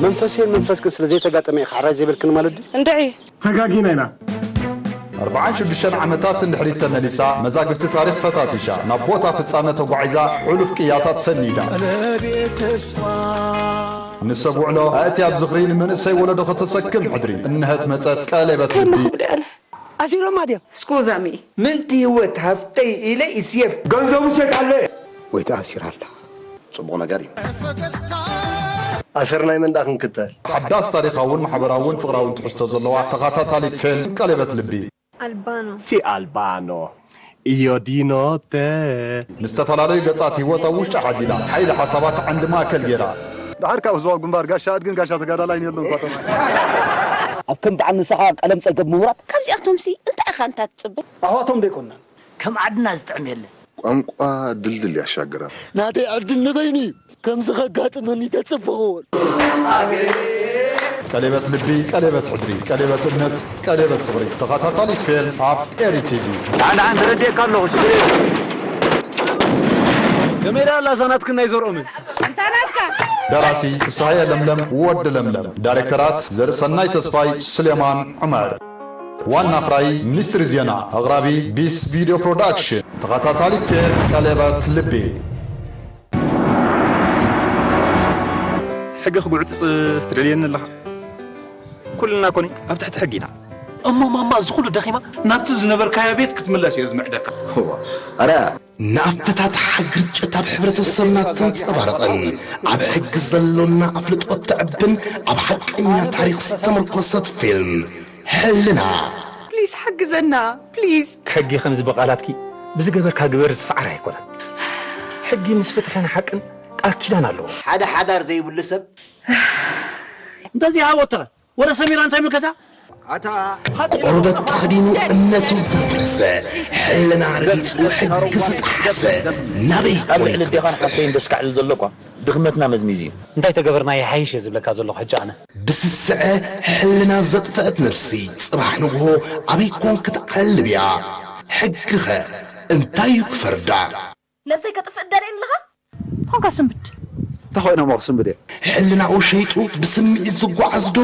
መንፈስን መንፈስክን ስለ ዘይተጋጠመ ኢኻ ሕራይ ዘይበልክን ማለት ድዩ? እንድዒ። ተጋጊና ኢና። ኣርብዓን ሽዱሽተን ዓመታት እንድሕሪት ተመሊሳ፣ መዛግብቲ ታሪኽ ፈታቲሻ፣ ናብ ቦታ ፍጻመ ተጓዒዛ፣ ሕሉፍ ቅያታት ሰኒዳ። ንሰብ ውዕሎ ኣእትያ ኣብ ዝኽሪ፣ ንመንእሰይ ወለዶ ከተሰክም ሕድሪ፣ እንሀት መጸት ቀሌበት ልቢ። ኣሲሮማ ድዮም? Scusami. ምእንቲ ህይወት ሃፍተይ ኢለ ይስየፍ። ገንዘቡ ሸይጣለ። ወይ ተኣሲራ ኣላ። ጽቡቕ ነገር እዩ። ኣሰር ናይ መን ደኣ ክንክተል? ሓዳስ ታሪኻውን ማሕበራውን ፍቕራውን ትሕዝቶ ዘለዋ ተኸታታሊት ፌልም ቀሌበት ልቢ። Albano. Si Albano. Io di notte. ንዝተፈላለዩ ገጻት ህይወት ኣብ ውሽጣ ሓዚላ፣ ሓይሊ ሓሳባት ዓንዲ ማእከል ገይራ። ደሓር ካብ ህዝባዊ ግንባር ጋሻ ኣድግን ጋሻ ተጋዳላይን የሎን ኳ ተባሂሉ። ኣብ ከም በዓል ንስኻ ቀለም ጸገብ ምውራድ። ካብዚኣቶምሲ እንታይ ኢኻ እንታ ትጽበ? ኣሕዋቶም ዶ ኣይኮንናን? ከም ዓድና ዝጥዕም የለን። ቋንቋ ድልድል ያሻግራል። ናተይ ዕድል ንበይኑ እዩ። ከምዚ ከጋጥመኒ ተጽብኽዎን። ቀሌበት ልቢ፣ ቀሌበት ሕድሪ፣ ቀሌበት እምነት፣ ቀሌበት ፍቕሪ። ተኸታታሊት ፌልም ኣብ ኤሪ ቲቪ። ደሓን ደሓን ተረዲኤካ ኣለኹ፣ ሽግር የለን። ከመይ ደኣ ኣላ እዛ ናትክን ናይ ዘርኦምን? ደራሲ ፍስሃየ ለምለም ወዲ ለምለም። ዳይሬክተራት ዘርእሰናይ ተስፋይ፣ ስሌማን ዑመር። ዋና ኣፍራዪ ሚኒስትሪ ዜና። ኣቕራቢ ቢስ ቪድዮ ፕሮዳክሽን። ተኸታታሊት ፌልም ቀሌበት ልቢ። ሕጊ ክጉዕጽጽ ትደልየኒ ኣለኻ? ኩልና ኮኒ ኣብ ትሕቲ ሕጊ ኢና። እሞ ማማ እዚ ኩሉ ደኺማ ናብቲ ዝነበርካዮ ቤት ክትምለስ እየ ዝምዕደካ። እዋ፣ ኣረ ንኣፈታትሓ ግርጭት ኣብ ሕብረተሰብና ተንጸባርቕን ኣብ ሕጊ ዘሎና ኣፍልጦ ተዕብን ኣብ ሓቀኛ ታሪኽ ዝተመርኮሰት ፊልም ሕልና። ፕሊዝ ሓግዘና ፕሊዝ። ሕጊ ከምዚ ብቓላትኪ ብዝገበርካ ግበር ዝሰዓር ኣይኮነን። ሕጊ ምስ ፍትሕን ሓቅን ቃል ኪዳን ኣለዎ። ሓደ ሓዳር ዘይብሉ ሰብ እንተዘይሃቦ ተኸ ወደ ሰሚራ እንታይ ምልከታ? ኣታ ቆርበት ተኸዲኑ እምነቱ ዘፍረሰ፣ ሕልና ረጊጹ ሕጊ ዝጠሓሰ ናበይ ኣብ ኮን ልዕሊ ኣዴኻን ይኸጽእ? ሓፍተይን ደስካዕል ዘሎ እኳ ድኽመትና መዝሚዙ እዩ። እንታይ ተገበርና ይሓይሽ እየ ዝብለካ ዘለኹ ሕጂ ኣነ። ብስስዐ ሕልና ዘጥፈአት ነፍሲ ጽባሕ ንግሆ ኣበይ ኮን ክትዓልብ እያ? ሕጊኸ እንታይ እዩ ክፈርዳ? ነብሰይ ከጥፍእ ትደልየኒ ኣለኻ? ኾንካ ስንብድ። እንታይ ኮይኖም ክስንብድ እየ? ሕልናኡ ሸይጡ ብስምዒት ዝጓዓዝ ዶ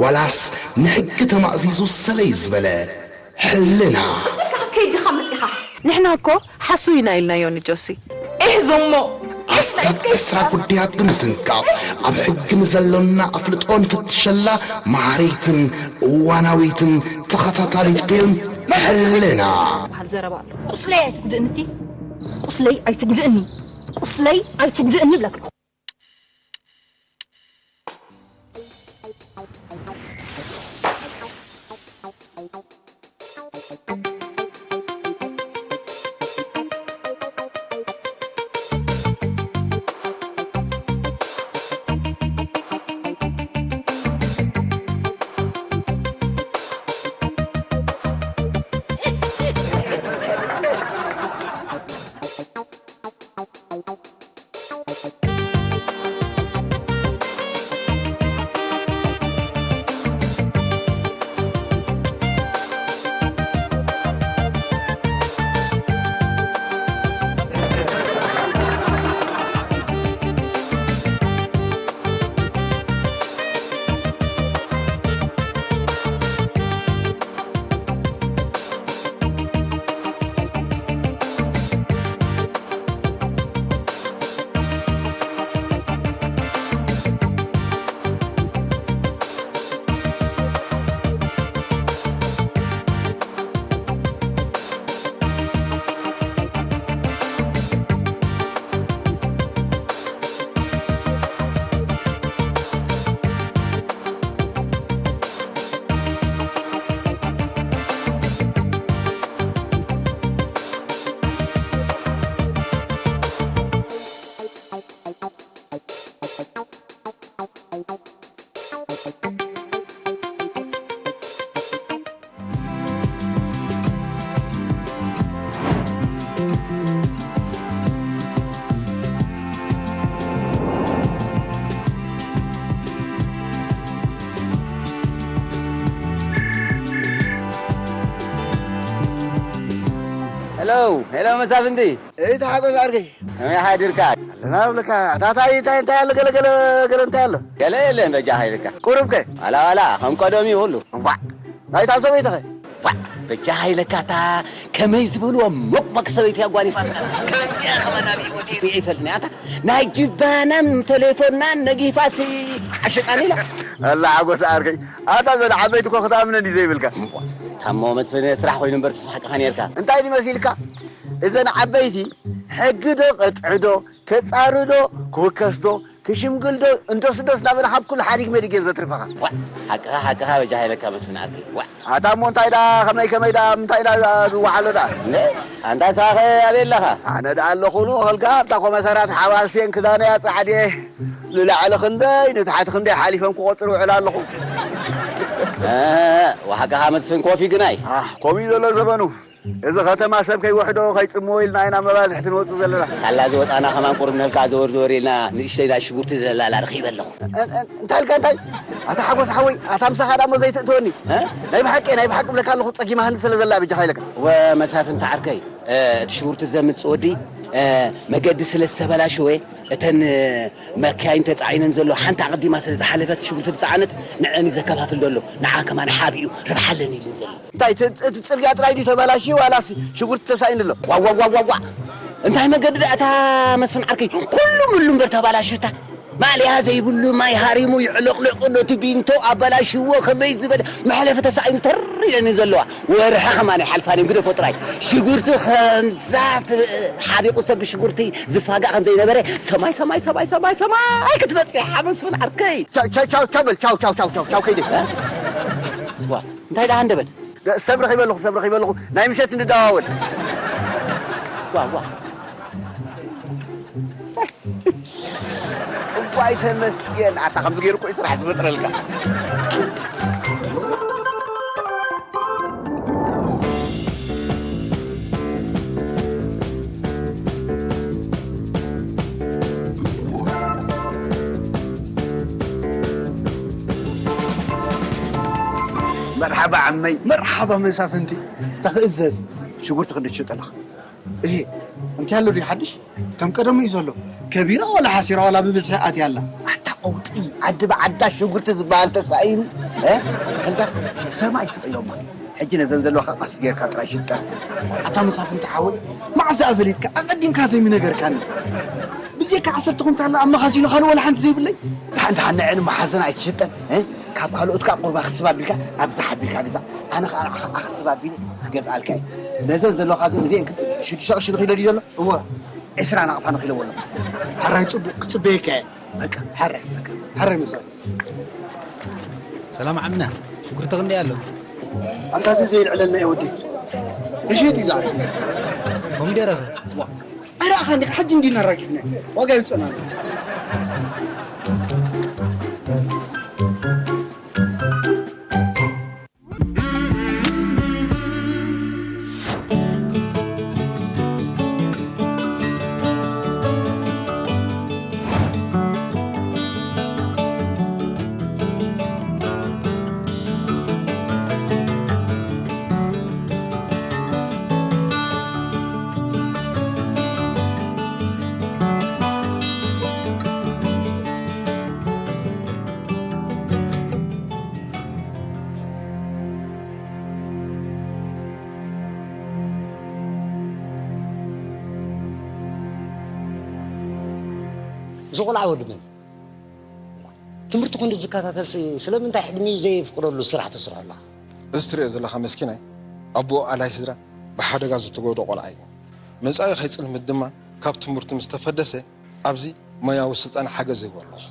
ዋላስ ንሕጊ ተማእዚዙ ሰለይ ዝበለ? ሕልና። ከይድኻ መጺኻ። ንሕና እኮ ሓሱ ኢና ኢልናዮ ንጆሲ። ኢሕ ዞሞ። ኣስታት ዕስራ ጉዳያት ብምትንካፍ ኣብ ሕጊ ንዘሎና ኣፍልጦ ንፍትሸላ መሃሪትን እዋናዊትን ተኸታታሊት ፊልም ሕልና። በሃል ዘረባ ኣሎ። ቁስለይ ኣይትጉድእኒ እቲ። ቁስለይ ኣይትጉድእኒ። ቁስለይ ኣይትጉድእኒ ይብለካ ኣለኹ። ሄሎ፣ ሄሎ መሳፍንቲ። እይ ተሓጎስ ዓርከይ። ከመይ ሓዲርካ? ኣለና ብለካ። ታታይ እንታይ እንታይ ኣሎ ገለ ገለ ገለ እንታይ ኣሎ? ገለ የለን በጃኻ ኢልካ። ቁሩብ ከ? ዋላ ዋላ ከም ቀደም እዩ ኩሉ። እዋዕ ናይታ ሰበይትኸ? ዋዕ በጃኻ ኢለካ እታ ከመይ ዝበልዎ ሞቅሞቅ ሰበይቲ ኣጓኒፋትና። ከምዚኣ ከማን ኣብ ህይወተይ ሪኤ ይፈልጥኒ። ኣታ ናይ ጅባናን ቴሌፎንናን ነጊፋሲ ሓሸጣኒ ኢላ። ኣላ ሓጎስ ዓርከይ። ኣታ ዘለ ዓበይቲ እኮ ክትኣምነን እዩ ዘይብልካ። እምቧ፣ ታሞ መስፍን ስራሕ ኮይኑ እምበር ትስሕቅኻ ነርካ። እንታይ ድዩ መሲልካ? እዘን ዓበይቲ ሕጊ ዶ ቅጥዒ ዶ፣ ከጻሪ ዶ፣ ክውከስ ዶ፣ ክሽምግል ዶ፣ እንዶስ እንዶስ እናበላ ካብ ኩሉ ሓዲግ መዲግ እየን ዘትርፈኻ። ዋ፣ ሓቅኻ፣ ሓቅኻ በጃ ሃይለካ መስፍን ዓርከይ። ዋ። ኣታ እሞ እንታይ ዳ፣ ከመይ ከመይ ዳ፣ እንታይ ዳ ዝወዓሎ ዳ? ነ፣ ኣንታ ንስኻኸ ኣበይ ኣለኻ? ኣነ ዳ ኣለኹ ንእኽልካ ኣብታ ኮመሰራት ሓባሴን ክዳነያ ጻዕድየ ንላዕሊ ክንደይ ንታሕቲ ክንደይ ሓሊፎም ክቆጽር ውዕል ኣለኹ። እ፣ ወሓቅኻ መስፍን ኮፊ ግናይ። ኣህ፣ ከምኡ እዩ ዘሎ ዘበኑ። እዚ ከተማ ሰብ ከይወሕዶ ከይጽምዎ ኢልና ኢና መባዝሕቲ ንወጽእ ዘለና። ሳላ ዝወጻና ከማን ቁሩብ ነልካ ዘወር ዘወር ኢልና ንእሽተይ ናይ ሽጉርቲ ደላላ ረኺበ ኣለኹ። እ-፣ እ-፣ እንታይ ኢልካ እንታይ? ኣታ ሓጎስ ሓወይ፣ ኣታ ምሳኻ ዳሞ ዘይትእትወኒ። እ? ናይ ብሓቂ፣ ናይ ብሓቂ ብለካ ኣለኹ ጸጊማህኒ ስለ ዘላ በጃኻ ኢለካ። ወመሳፍንቲ ዓርከይ፣ እ፣ እቲ ሽጉርቲ ዘምጽእ ወዲ፣ እ፣ መገዲ ስለ ዝተበላሸወ እተን መካይን ተጻዒነን ዘሎ ሓንቲ ኣቐዲማ ስለ ዝሓለፈት ሽጉርቲ ዝጸዓነት ንዐን እዩ ዘከፋፍል ዘሎ። ንዓ ከማን ሓቢኡ ርብሓ ኣለኒ ኢሉን ዘሎ። እንታይ እቲ፣ እቲ ጽርግያ ጥራይ ድዩ ተበላሽዩ ዋላስ ሽጉርቲ ተሳኢኑ ኣሎ? ዋ፣ ዋ፣ ዋ፣ ዋ፣ ዋ። እንታይ መገዲ ደኣ እታ መስፍን ዓርከይ? ኩሉ ምሉ እምበር ተበላሽታ። ማልያ ዘይብሉ ማይ ሃሪሙ ይዕለቕለቕ ኣሎ። እቲ ቢንቶ ኣበላሽዎ ከመይ ዝበለ መሕለፊ ተሳኢኑ ተር ኢለን ዘለዋ። ወርሒ ከማን ይሓልፋን እዮም፣ ግደፎ ጥራይ። ሽጉርቲ ከምዛ ት-፣ ሓሪቑ ሰብ ብሽጉርቲ ዝፋጋእ ከም ዘይነበረ ሰማይ፣ ሰማይ፣ ሰማይ፣ ሰማይ፣ ሰማይ ክትበጽሕ እያ መስፍን ዓርከይ። ቻው፣ ቻው፣ ቻው፣ ቻው በል፣ ቻው፣ ቻው፣ ቻው፣ ቻው፣ ቻው ከይደ። እ? ዋ፣ እንታይ ደኣ ሃንደበት? ደ-፣ ሰብ ረኺበ ኣለኹ፣ ሰብ ረኺበ ኣለኹ። ናይ ምሸት ንደዋወል። ዋ፣ ዋ። እዋይ ተመስገን፣ ኣታ ከምዚ ገይሩ እኮ እዩ ስራሕ ዝፈጥረልካ። መርሓባ ዓመይ። መርሓባ መሳፍንቲ። ተኽእዘዝ። ሽጉርቲ ክንዲ ትሽጠለኻ? እሄ፣ እንታይ ኣሎ ድዩ ሓድሽ? ከም ቀደሙ እዩ ዘሎ። ከቢራ ዋላ ሓሲራ ዋላ ብብዝሒ ኣትያ ኣላ። ኣታ ቀውጢ፣ ዓዲ ብዓዳ ሽጉርቲ ዝበሃል ተሳኢኑ፣ እ? ሕልካ ሰማይ ስቕ ኢሎማ። ሕጂ ነዘን ዘለዋኻ ቀስ ጌርካ ጥራይ ሽጠን። ኣታ መሳፍንቲ ሓወይ፣ መዓዝ ኣፈሊጥካ? ኣቐዲምካ ዘይምነገርካኒ። ብዘይካ ዓሰርተ ኩንታል ኣብ መኻዚኖ ካልእ ዋላ ሓንቲ ዘይብለይ? ደሓን ደሓን ንዐን መሓዘን ኣይትሽጠን፣ እ? ካብ ካልኦት ከኣ ቁርባ ክስብ ኣቢልካ ኣብዛ ሓቢልካ ግዛእ። ኣነ ከኣ ንዓኻ ኣኽስብ ኣቢለ ክገዝኣልካ እየ። ነዘን ዘለዋኻ ግን እዚአን ክብ-፣ ሽዱሽተ ቅርሺ ንኺሎ ድዩ ዘሎ? እወ። ዕስራ ናቕፋ ንኺሎ ኣሎ። ሕራይ ጽቡቕ ክጽበየካ እየ። በቃ፣ ሕራይ፣ በቃ፣ ሕራይ መሳይ። ሰላም ዓምና፣ ሽጉርቲ ክንደይ ኣሎ? ኣንታ እዚ ዘየልዕለልና እየ ወዲ። ተሸይጡ እዩ ዛዕባ። ኮሚደረ ኸ? ዋ፣ ኣረ ኣኻ እንዲኻ ሕጂ እንዲና ኣራጊፍና። ዋጋ ይውፅእና ኣሎ። እዚ ቆልዓ ወዲ መን? ትምህርቲ ኮንዶ ዝከታተልሲ ስለምንታይ ዕድሚኡ ዘየፍቅረሉ ስራሕ ትስርሖ ኣለኻ? እዚ ትሪኦ ዘለኻ መስኪናይ ኣቦኡ ኣላይ ስድራ ብሓደጋ ዝተጎድኦ ቆልዓ እዩ። መጻኢ ከይጽልምት ድማ ካብ ትምህርቱ ምስ ተፈደሰ ኣብዚ ሞያዊ ስልጠና ሓገዝ ይህቦ ኣለኹ።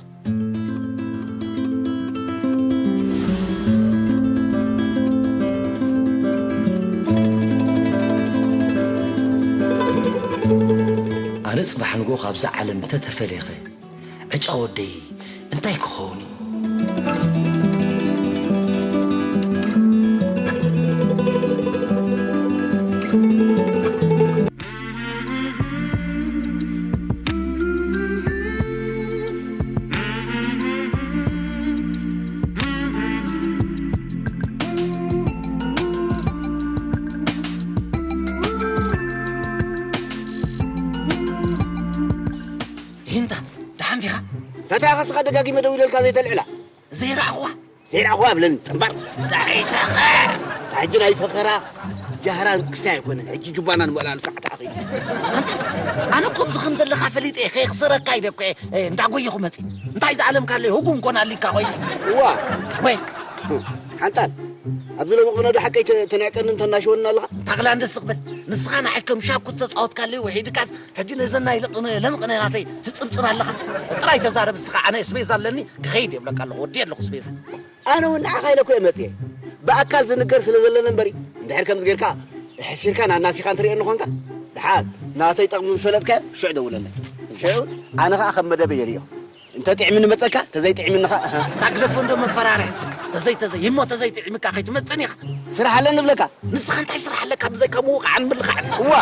ኣነ ጽባሕ ንግሆ ካብዛ ዓለም እንተተፈልየኸ ዕጫ ወደይ እንታይ ክኸውን እዩ? ደሓን ዲኻ? እንታይ ኢኻ ስኻ ደጋጊመ ደዊለልካ ዘይተልዕላ? ዘይረኣኽዋ? ዘይረኣኽዋ ብለኒ ጠንባር። ዳዒተኸ? እታ ሕጂ ናይ ፈኸራ ጃህራን ክስታይ ኣይኮነን። ሕጂ ጁባናን ምእላሉ ሰዓት ኣኺሉ። ኣንታ፣ ኣነ እኮ ኣብዚ ከም ዘለኻ ፈሊጠ እየ፣ ከየኽስረካ ኢለ እኮ እየ፣ እ፣ እንዳጎየኹ መጺእ። እንታይ ዝኣለምካለይ ህጉም ኮን ኣሊካ ቆይ። እዋ። ወይ። ሓንጣል፣ ኣብዚ ሎሚ ቅነ ዶ ሓቀይ ተ-፣ ተንዕቀንን ተናሽወንን ኣለኻ? ታኽላ እንደስ ክብል። ንስኻ ንዓይ ከም ሻኩ ተጻወትካለይ ወይ ሒድካስ ሕጂ ነዘን ናይ ልቕነ-፣ ለምቕነ ናተይ ትጽብጽብ ኣለኻ። ጥራይ ተዛረብ እስኻ፣ ኣነ ስቤዛ ኣለኒ፣ ክኸይድ እየ ብለካ ኣለኹ፣ ወዲ ኣለኹ ስቤዛ። ኣነ እውን ንዓኻ ኢለ እኮ እየ መጽየ። ብኣካል ዝንገር ስለ ዘለኒ እምበሪ፣ እንድሕር ከምዚ ጌርካ ሕሲርካ ናብ ናሲኻ እንትርእየኒ ኾንካ፣ ደሓር ናተይ ጠቕሚ ምስ ፈለጥካዮ፣ ሽዑ ደውለለይ። ሽዑ ኣነ ኸኣ ከም መደበይ የርእዮ። እንተ ጥዕምኒ መጸካ፣ ተዘይጥዕምኒ ኸኣ፣ ኣሃ። እታ ግደፎ እንዶ መፈራርያ። ተዘይ፣ ተዘይ፣ እሞ ተዘይጥዕምካ ከይትመጽእን ኢኻ። ስራሕ ኣለኒ እብለካ። ንስኻ እንታይ ስራሕ ኣለካ ብዘይካ ምውቃዕን ምልኻዕን? እዋ፣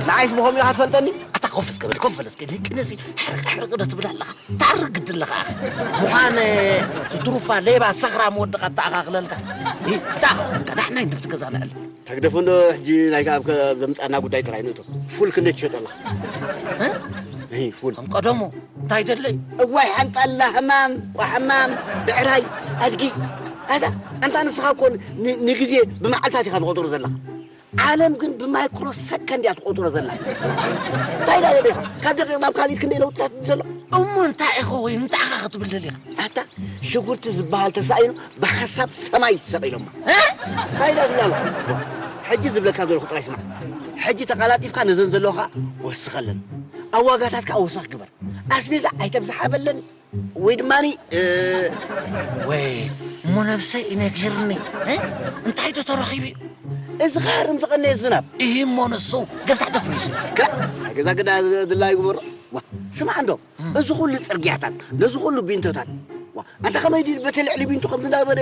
ንዓይስ ብኸምኡ ኢኻ ትፈልጠኒ? ኣታ ኮፍ እስከ በል፣ ኮፍ በል እስከ። ደቂ ነዚ ሕርቅ ሕርቅ ዶ ትብል ኣለኻ? ታርግ ግዲ ኣለኻ ኣኸ። ምዃን እቲ ትሩፋ ሌባ ሰኽራም ወድኻ ኣተኣኻኽለልካ። እ፣ እንታይ ኮንካ? ናሕና እንተ ብቲ ገዛ ንዕል። ተግደፎ እንዶ ሕጂ ናይ ከ-፣ ኣብ ከ-፣ ዘምጻና ጉዳይ ጥራይ ንእቶ። ፉል ክንደይ ትሸጦ ኣለኻ? እ? እሂ፣ ፉል። ከም ቀደሙ እንታይ ደለይ? እዋይ ሓንጣላ፣ ህማም፣ ቋሕማም፣ ብዕራይ፣ ኣድጊ። ኣታ፣ ኣንታ ንስኻ እኮ ን-፣ ንግዜ ብመዓልታት ኢኻ ትቆጽሮ ዘለኻ። ዓለም ግን ብማይክሮ ሰከንድ እያ ትቆጽሮ ዘላ። እንታይ ኢላ ዘዴኻ? ካብ ደቂቕ ናብ ካልኢት ክንደይ ለውጥታት ዘሎ? እሞ እንታይ ኢኹ ወይ እንታይ ኢኻ ክትብል ደሊኻ? ኣታ ሽጉርቲ ዝበሃል ተሳኢኑ ብሓንሳብ ሰማይ ይሰቕ ኢሎማ። እ? እንታይ ኢላ ዝብላ ኣለኹ? ሕጂ ዝብለካ ዘለኹ ጥራይ ስማዕ። ሕጂ ተቐላጢፍካ ነዘን ዘለኻ ወስኸለን። ኣብ ዋጋታት ከኣ ወሰኽ ግበር። ኣስቤዛ ኣይተብዝሓበለን። ወይ ድማኒ፣ እ፣ ወይ እሞ ነብሰይ ይነግርኒ፣ እ? እንታይ ዶ ተረኺቡ እዩ? እዚ ኸርም ዝቐነየ ዝናብ። ይህ እሞ ንሱ ገዛ ደፍሪሱ። ክላ፣ ገዛ ግዳ ድላ ይግበሮ። ዋ፣ ስማዕ እንዶ፣ እዚ ኹሉ ጽርግያታት፣ ነዚ ኹሉ ቢንቶታት፣ ዋ፣ ኣንታ ኸመይ ድዩ በቲ ልዕሊ ቢንቶ ከምዚ እንዳበለ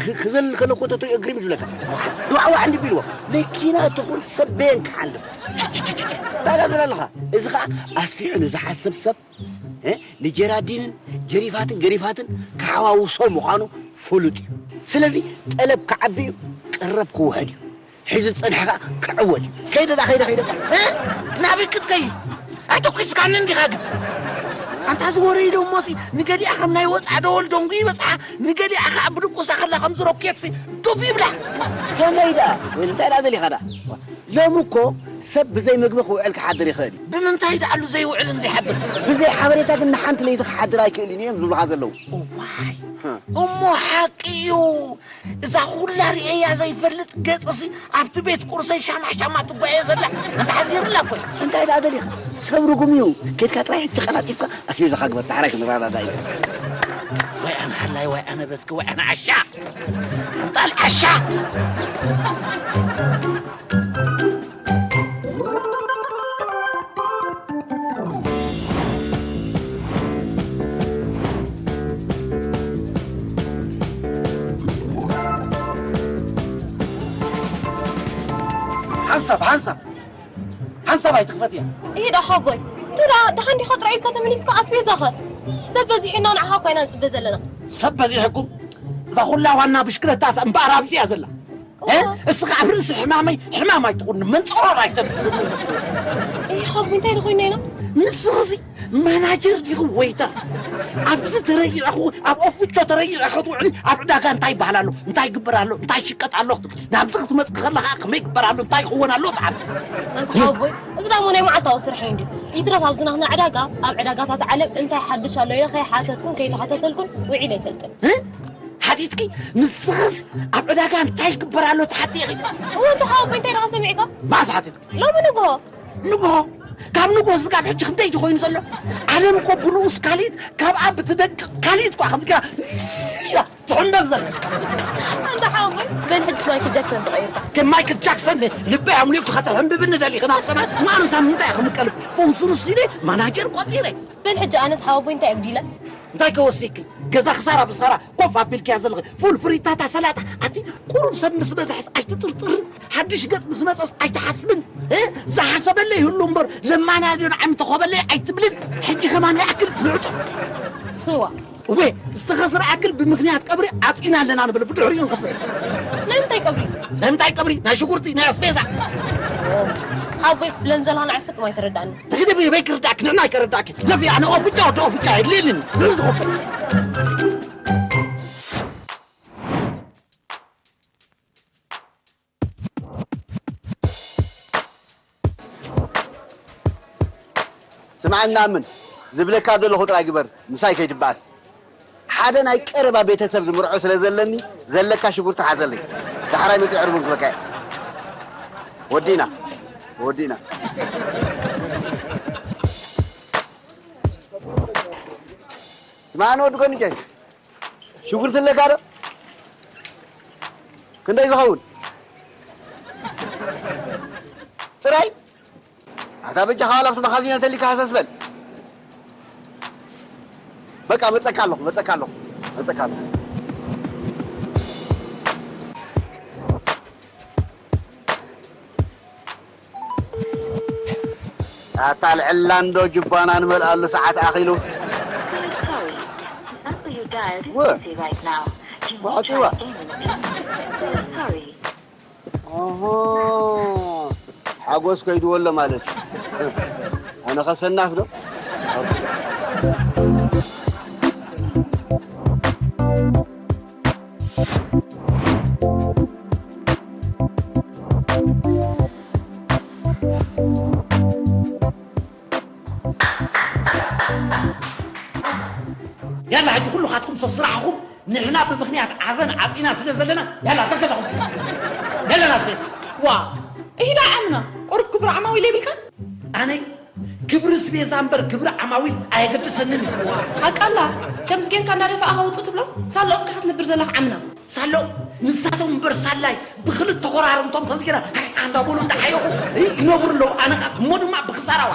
ክ-፣ ክዘልል ከሎ እኮ ተትሪኦ ግርም እዩ ዝብለካ። ዋ፣ ዋዕ ዋዕ እንዲ ቢልዎ፣ መኪና ትኹን ሰብ በየን ክሓልፍ። ችችችችች። እንታይ ትብል ኣለኻ? እዚ ኸኣ ኣስፊሑ ንዝሓስብ ሰብ እ? ንጀራዲንን ጀሪፋትን ገሪፋትን ክሓዋውሶ ምዃኑ ፍሉጥ እዩ። ስለዚ ጠለብ ክዓቢ እዩ፣ ቀረብ ክውሕድ እዩ። ሒዙ ዝጸንሐ ኸኣ ክዕወት እዩ። ከይደ ደኣ፣ ከይደ፣ ከይደ። እ? ናበይ ክትከይድ? ኣተኲስካኒ እንዲኻ ግን። ኣንታ እዚ ወረ ኢዶ እሞሲ ንገሊኣ ከም ናይ ወጽዓ ደወል ደንጉ ይበጽሓ፣ ንገሊኣ ኸኣ ብድቁሳ ኸላ ከም ዝሮኬትሲ ዱብ ይብላ። ከመይ ደኣ? ወይ እንታይ ደኣ ደሊኻ ደኣ? ሎሚ እኮ ሰብ ብዘይ ምግቢ ክውዕል ክሓድር ይኽእል እዩ። ብምንታይ ደኣሉ ዘይውዕልን ዘይሓድር? ብዘይ ሓበሬታ ግን ንሓንቲ ለይቲ ክሓድር ኣይክእልን እዩ እዮም ዝብሉኻ ዘለዉ። እዋይ፣ እሞ ሓቂ እዩ። እዛ ኩላ ርእየያ ዘይፈልጥ ገጽሲ ኣብቲ ቤት ቁርሰይ ሻማ ሻማ ትጓየ ዘላ። ኣንታ ሓዚርላ እኮ እዩ። እንታይ ደኣ ደሊኻ? ሰብ ርጉም እዩ። ኬድካ ጥራይ ሕጂ ቀላጢፍካ ኣስቤዛኻ ግበር። ዳሕራይ ክንረዳዳእ እዩ። ወይ ኣነ ሓላይ፣ ወይ ኣነ በትኪ፣ ወይ ኣነ ዓሻ። ኣንጣል ዓሻ። ሓንሳብ፣ ሓንሳብ፣ ሓንሳብ ኣይትኽፈት እያ። ይሄ ዳ ሓቦይ፣ እንተ ደኣ ደሓን ዲኻ ጥራይ ኢልካ ተመሊስካ ኣስቤዛኸ? ሰብ በዚሑና ንዓኻ እኮ ኢና ንጽበ ዘለና። ሰብ በዚሕኩም? እዛ ኩላ ዋና ብሽክለታስ እምበኣር ኣብዚ እያ ዘላ። እ? እስኻ ኣብ ርእሲ ሕማመይ ሕማም ኣይትኹን፣ መንጸዋር ኣይተትሕዝኒ። እይ፣ ሓቡ እንታይ ደኾይና ኢና? ንስኽሲ ማናጀር ዲኹ ወይተር? ኣብዚ ተረይዕኹ፣ ኣብ ኦፊቾ ተረይዐ ክትውዕሊ ኣብ ዕዳጋ እንታይ ይበሃል ኣሎ? እንታይ ይግበር ኣሎ? እንታይ ይሽቀጥ ኣሎ? ናብዚ ክትመጽእ ከለኻ ከመይ ይግበር ኣሎ? እንታይ ይኽወን ኣሎ? ትሓት። ኣንታ ሓቦይ፣ እዚ ዳሞ ናይ መዓልታዊ ስራሕ እዩ እንድዩ። ይትረፍ ኣብዚ ናትና ዕዳጋ፣ ኣብ ዕዳጋታት ዓለም እንታይ ሓድሽ ኣሎ ኢለ ከይሓተትኩን ከይተሓተተልኩን ውዒለ ኣይፈልጥን። እ? ሓቲትኪ? ንስኽስ ኣብ ዕዳጋ እንታይ ይግበር ኣሎ ትሓቲ ኢኺ? እወ፣ እንተ ሓወቦይ እንታይ ደኣ ሰሚዕካ? መዓስ ሓቲትኪ? ሎሚ ንግሆ። ንግሆ? ካብ ንግሆ ስጋብ ሕጂ ክንደይ ድዩ ኮይኑ ዘሎ? ዓለም እኮ ብንኡስ ካልኢት፣ ካብ ኣብ ትደቅቕ ካልኢት እኳ ከምዚ ገይራ እያ ትሕንበብ ዘላ። እንተ ሓወቦይ፣ በል ሕጅስ ማይክል ጃክሰን ተቐይርካ። ከም ማይክል ጃክሰን ልበይ ኣምሊኹ ከተሕንብብኒ ደሊኺ ናብ ሰማይ? ንኣነሳ ምንታይ እየ ክምቀልፍ? ፈውሱ ንሱ ኢለ ማናጀር ቆጺረ። በል ሕጂ ኣነስ ሓወቦይ እንታይ ኣጉዲለ? እንታይ ከወሲኪ? ገዛ ክሳራ ብስኻራ ኮፍ ኣቢልክያ ዘለኺ። ፉል፣ ፍሪታታ፣ ሰላጣ። ኣቲ ቁሩብ ሰብ ምስ በዝሐስ ኣይትጥርጥርን? ሓድሽ ገጽ ምስ መጸስ ኣይትሓስብን? እ? ዝሓሰበለይ ይህሉ እምበር ለማና ድዮ ንዓይ ምተኾበለይ ኣይትብልን? ሕጂ ከማን ይኣክል ንዕጾ። እዋ። እወ፣ ዝተኸስረ ኣክል ብምኽንያት ቀብሪ ዓጺና ኣለና ንብል፣ ብድሕሪኡ ንኸፍል። ናይ ምንታይ ቀብሪ? ናይ ምንታይ ቀብሪ? ናይ ሽጉርቲ፣ ናይ ኣስቤዛ። ኣቦይ ስትብለን ዘለኻ ንዓይ ፍጹም ኣይተረዳእኒ። ትግደቢ በይ ክርዳእኪ ንዕና ኣይከረዳእኪ። ለፊ ኣነ ኦፍጫ ወዲ ኦፍጫ የድልየልን። ስምዓና ምን ዝብለካ ዘለኹ ጥራይ ግበር፣ ምሳይ ከይትበኣስ። ሓደ ናይ ቀረባ ቤተሰብ ዝምርዖ ስለ ዘለኒ ዘለካ ሽጉርቲ ሓዘለይ። ዳሕራይ መፂ ዕርቡን ክበካ እየ። ወዲና ወዲና። ስምዓኒ ወዲ ኮኒጀይ ሽጉርቲ ኣለካ ዶ? ክንደይ ዝኸውን ጥራይ ኣታ በጃኻ ላብቲ መኻዚን ተሊካ ሃሰስ በል። በቃ መጸካ ኣለኹ መጸካ ኣለኹ መጸካ ኣለኹ። ኣታ ልዕላ እንዶ ጅባና ንመልኣሉ ሰዓት ኣኺሉ። Sorry, the number you dialed is ወ- busy right now. You may ተዓጺዋ try again in a few minutes. Sorry. ኣሆ ሓጎስ ከይድዎ ኣሎ ማለት እዩ። ኣነ ኸሰናፍ ዶ? ያላ ሕጂ ኩልኻትኩም ሰስራሕኹም ንሕና ብምኽንያት ዓዘን ዓፂና ስለ ዘለና ያላ ከከዛኹም የለና ስቤዛ ዋ ኢዳ ዓምና ቁሩብ ክብሪ ዓማዊል የብልካን ኣነይ ክብሪ ስቤዛ እምበር ክብሪ ዓማዊል ኣየገድሰንን እዩ። ሓቃላ ከምዚ ጌርካ እንዳደፋእኻ ውፁ ትብሎም ሳልኦም ከ ክትንብር ዘለኻ ዓምና ሳሎ ንሳቶም እምበር ሳላይ ብክልተ ኮራርምቶም ከምዚ ገይራ ሃይ እንዳበሉ እንዳሓየኹ ይነብሩ ኣለዉ ኣነ ከ እሞ ድማ ብክሳራዋ